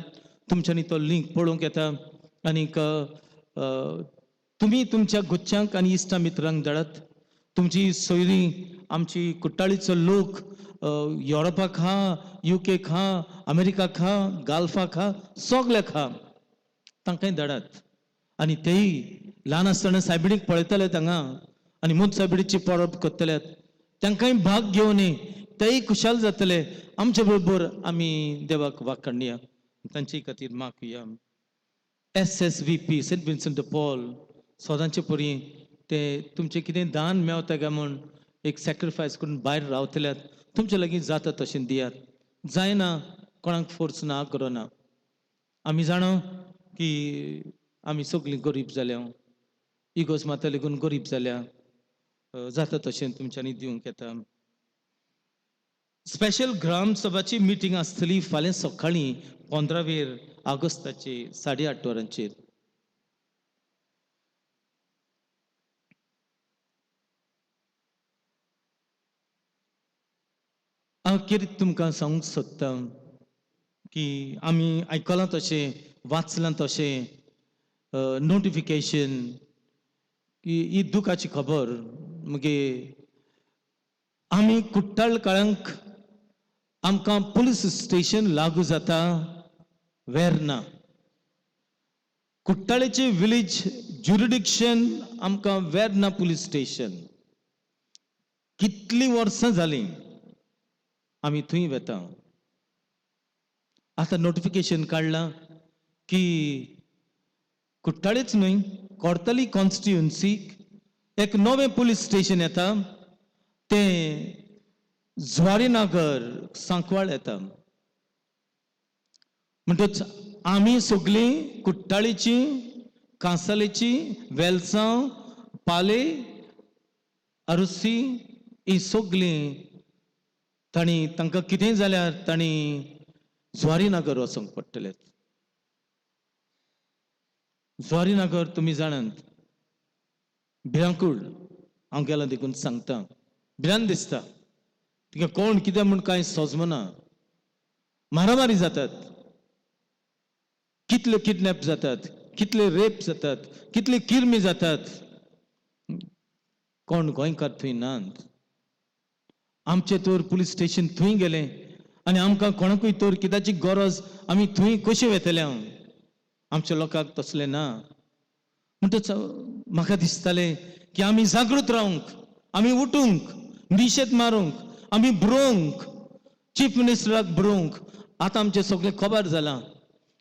तुमच्यांनी तो लिंक पळोवंक येता. आनीक तुमी तुमच्या गुच्चांक आनी इश्टा मित्रांक धाडात. तुमची सोयरीं, आमची कुट्टाळीचो लोक युरोपाक आहा, युकेक आहा, अमेरिकाक आहा, गाल्फाक आहा, सगल्याक आहा, तांकांय धाडात. आनी तेय ल्हान आसतना सायबिणीक पळयताले हांगा आनी मूत सायबिणीची परब करतल्यात, तांकांय भाग घेवन तेय खुशाल जातले. आमचे बरोबर आमी देवाक वाखाणया, तांचे खातीर मागुया. SSVP Saint Vincent de Paul सदांचे परी ते तुमचें कितें दान मेवता काय म्हूण एक सॅक्रिफायस करून भायर रावतल्यात, तुमचे लागीं जाता तशें दियात. जायना कोणाक फोर्स ना करना. आमी जाणा की आमी सगळीं गरीब जाल्या, इगोज माता लेगून गरीब जाल्या, जाता तशें तुमच्यांनी दिवंक येता. स्पेशल ग्राम सभाची मिटींग आसतली फाल्यां सकाळीं 15 ऑगस्टाचे 8:30 वरांचेर. हांव कितें तुमकां सांगूंक सोदता की आमी आयकलां तशें, वाचलां तशें नोटिफिकेशन की ही दुखाची खबर. मागीर आमी कुट्टाळकारांक आमकां पुलीस स्टेशन लागू जाता वेर्ना. कुट्टाळेचे विलेज ज्युरिडिक्शन आमकां वेर्ना पुलीस स्टेशन. कितलीं वर्सां जालीं आमी थंय वेता. आतां नोटिफिकेशन काडलां की कुट्टाळेच न्हय कोर्तली कॉन्स्टिट्युन्सीक एक नवें पुलीस स्टेशन येता, तें ज्वारीनगर सांकवाळ येता. म्हणटच आमी सगळीं कुट्टाळीची, कांसालेची, वेलसांव, पाले, आरुसी ही सगळीं तांणी तांकां कितेंय जाल्यार तांणी ज्वारीनगर वचोंक पडटलें. ज्वारीनगर तुमी जाणात भिरांकूळ, हांव गेलां देखून सांगता, भिरांत दिसता. तिका कोण कितें म्हूण कांय सोजमना, मारामारी जातात, कितले किडनॅप जातात, कितले रेप जातात, कितले किर्मी जातात. कोण गोंयकार थंय नात. आमचे तर पुलीस स्टेशन थंय गेलें आनी आमकां कोणाकूय तर कित्याची गरज आमी थंय कशें वेतले? हांव आमच्या लोकांक तसलें ना. म्हणटच म्हाका दिसतालें की आमी जागृत रावंक, आमी उठूंक, निशेध मारूंक, आमी बरोवंक, चीफ मिनिस्टराक बरोवंक. आतां आमचें सगळें खबर जालां,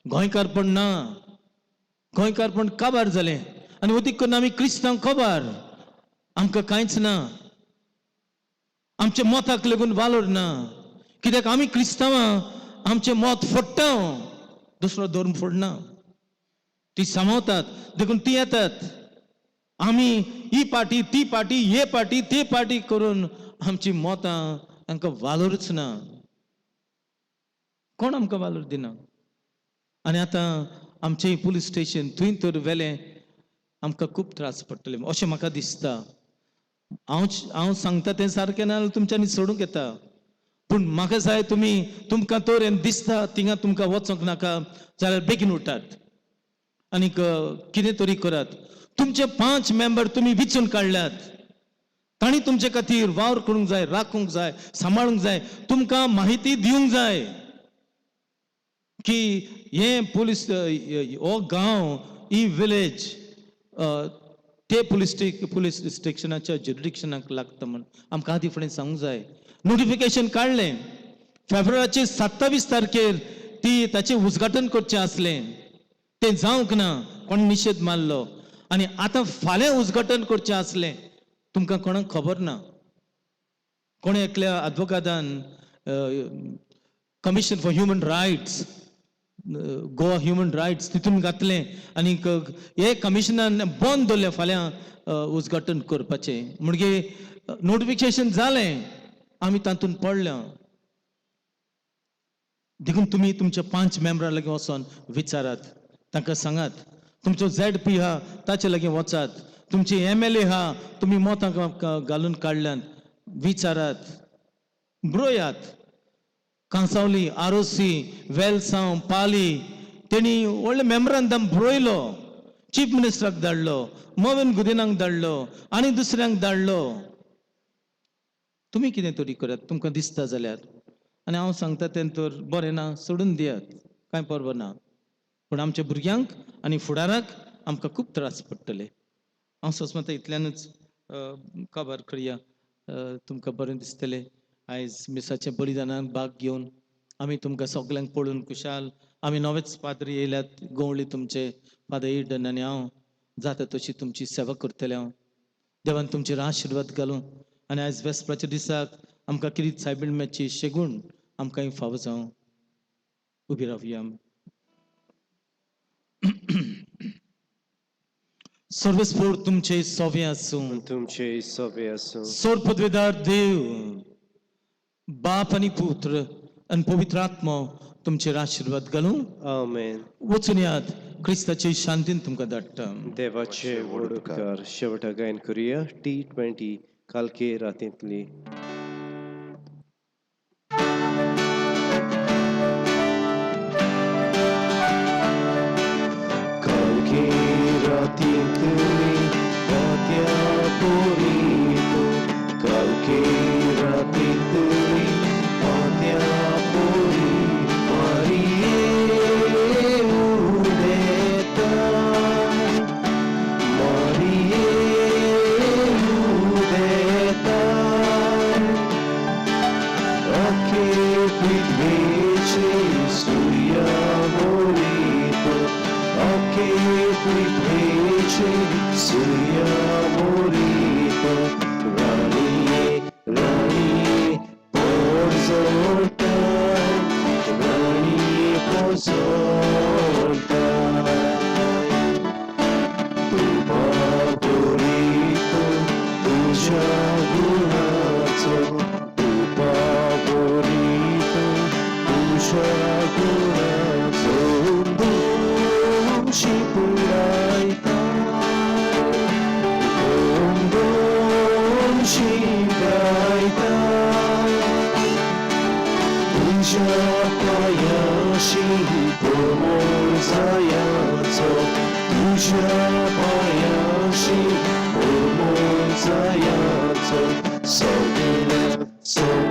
गोंयकारपण ना, गोंयकारपण काबार जालें आनी अदीक करून आमी क्रिस्तांव खबर, आमकां कांयच ना, आमच्या मताक लागून वालोर ना. कित्याक आमी क्रिस्तांवां आमचें मत फोडटा, दुसरो धर्म फोडना, ती सांबाळतात देखून ती येतात. आमी ही पार्टी ती पार्टी हे पार्टी ते पार्टी करून आमची मतां तांकां वालोरच ना, कोण आमकां वालोर दिना. आनी आतां आमचें पुलीस स्टेशन थंय तर वेलें आमकां खूब त्रास पडटले अशें म्हाका दिसता. हांव हांव सांगता तें सारकें ना जाल्यार तुमच्यांनी सोडूंक येता, पूण म्हाका जाय तुमी तुमकां तर दिसता थिंगा तुमकां वचोंक नाका जाल्यार बेगीन उठात आनीक कितें तरी करात. तुमचे 5 मेंबर तुमी विचून काडल्यात, तांणी तुमचे खातीर वावर करूंक जाय, राखूंक जाय, सांबाळूंक जाय, तुमकां माहिती दिवंक जाय की हे पुलीस हो गांव ही विलेज ते पुलीस स्टेशनाच्या ज्युरिडिक्शनाक लागता म्हण आमकां आदी फुडें सांगूंक जाय. नोटिफिकेशन काडलें फेब्रुवारीचे 27 तारखेर ती ताचें उद्घाटन करचें आसलें, तें जावंक ना, कोण निशेध मारलो. आनी आतां फाल्यां उद्घाटन करचें आसलें, तुमकां कोणाक खबर ना. कोणे एकल्या आदवोगादान commission for human rights, Goa human rights तितून घातलें आनी हे कमिशनान बंद दवरलें फाल्यां उद्घाटन करपाचें. म्हणगे नोटिफिकेशन जालें, आमी तातूंत पडल्या. देखून तुमी तुमच्या 5 मेंबरां लागीं वचोन विचारात, तांकां सांगात, तुमचो ZP आहा ताचे लागीं वचात, तुमची MLA आहा तुमी मतां घालून काडल्यात, विचारात, बरोयात. कांसावली, आरोसी, वेलसांव, पाली तेणी व्हडले मेमोरंडम बरयलो, चीफ मिनिस्टराक धाडलो, मोविन गुदिनाक धाडलो आनी दुसऱ्यांक धाडलो. तुमी कितें तरी करात तुमकां दिसता जाल्यार. आनी हांव सांगता तें तर बरें ना सोडून दियात, कांय परवा ना, पूण आमच्या भुरग्यांक आनी फुडाराक आमकां खूब त्रास पडटले. हांव सोंसमता इतल्यानूच खबर करया. तुमकां बरें दिसतलें आयज मिसाचें बलिदानान भाग घेवन आमी तुमकां सगल्यांक पळोवन खुशाल. आमी नवेच पाद्री येयल्यात गवळी तुमचे फादर इडन आनी हांव जाता तशी तुमची सेवा करतले. हांव देवान तुमचेर आशिर्वाद घालूं आनी आयज वेस्पराच्या दिसाक आमकां किरीत सायबीण शेगूण आमकां फावो जावं. उबी रावया. सर्वस्फोर तुमचे सोवे आसूं, तुमचे सोवे आसूं. सोर पदवेदार देव बाप आनी पुत्र आनी पवित्र आत्मो तुमचेर आशिर्वाद घालूं. आमेन. वचून यात, क्रिस्ताचे शांतीन तुमकां धाडटा. देवाचे व्हड उपकार. शेवटा गायन करुया T20 कालके रातींतली. कालके रातींतली मोत्या पुरीतो, कालके रातींतली मोत्या पुरी मारिये उदेता, मारिये उदेता. आखे पृथ्वीचे सूर्या मोरितो, आखे che qui fece sia morito राणये राणये पोरजोळताय राणये पोरजोळताय तुपा पुरीत तुझ्या गुणाचो तुपा पुरीत तुझ्या गुणाचो दोशी पुरायता दोशी गायता तुझ्या पायाशी कोमल जायाचो तुझ्या पायाशी कोमल जायाचो सगळ्या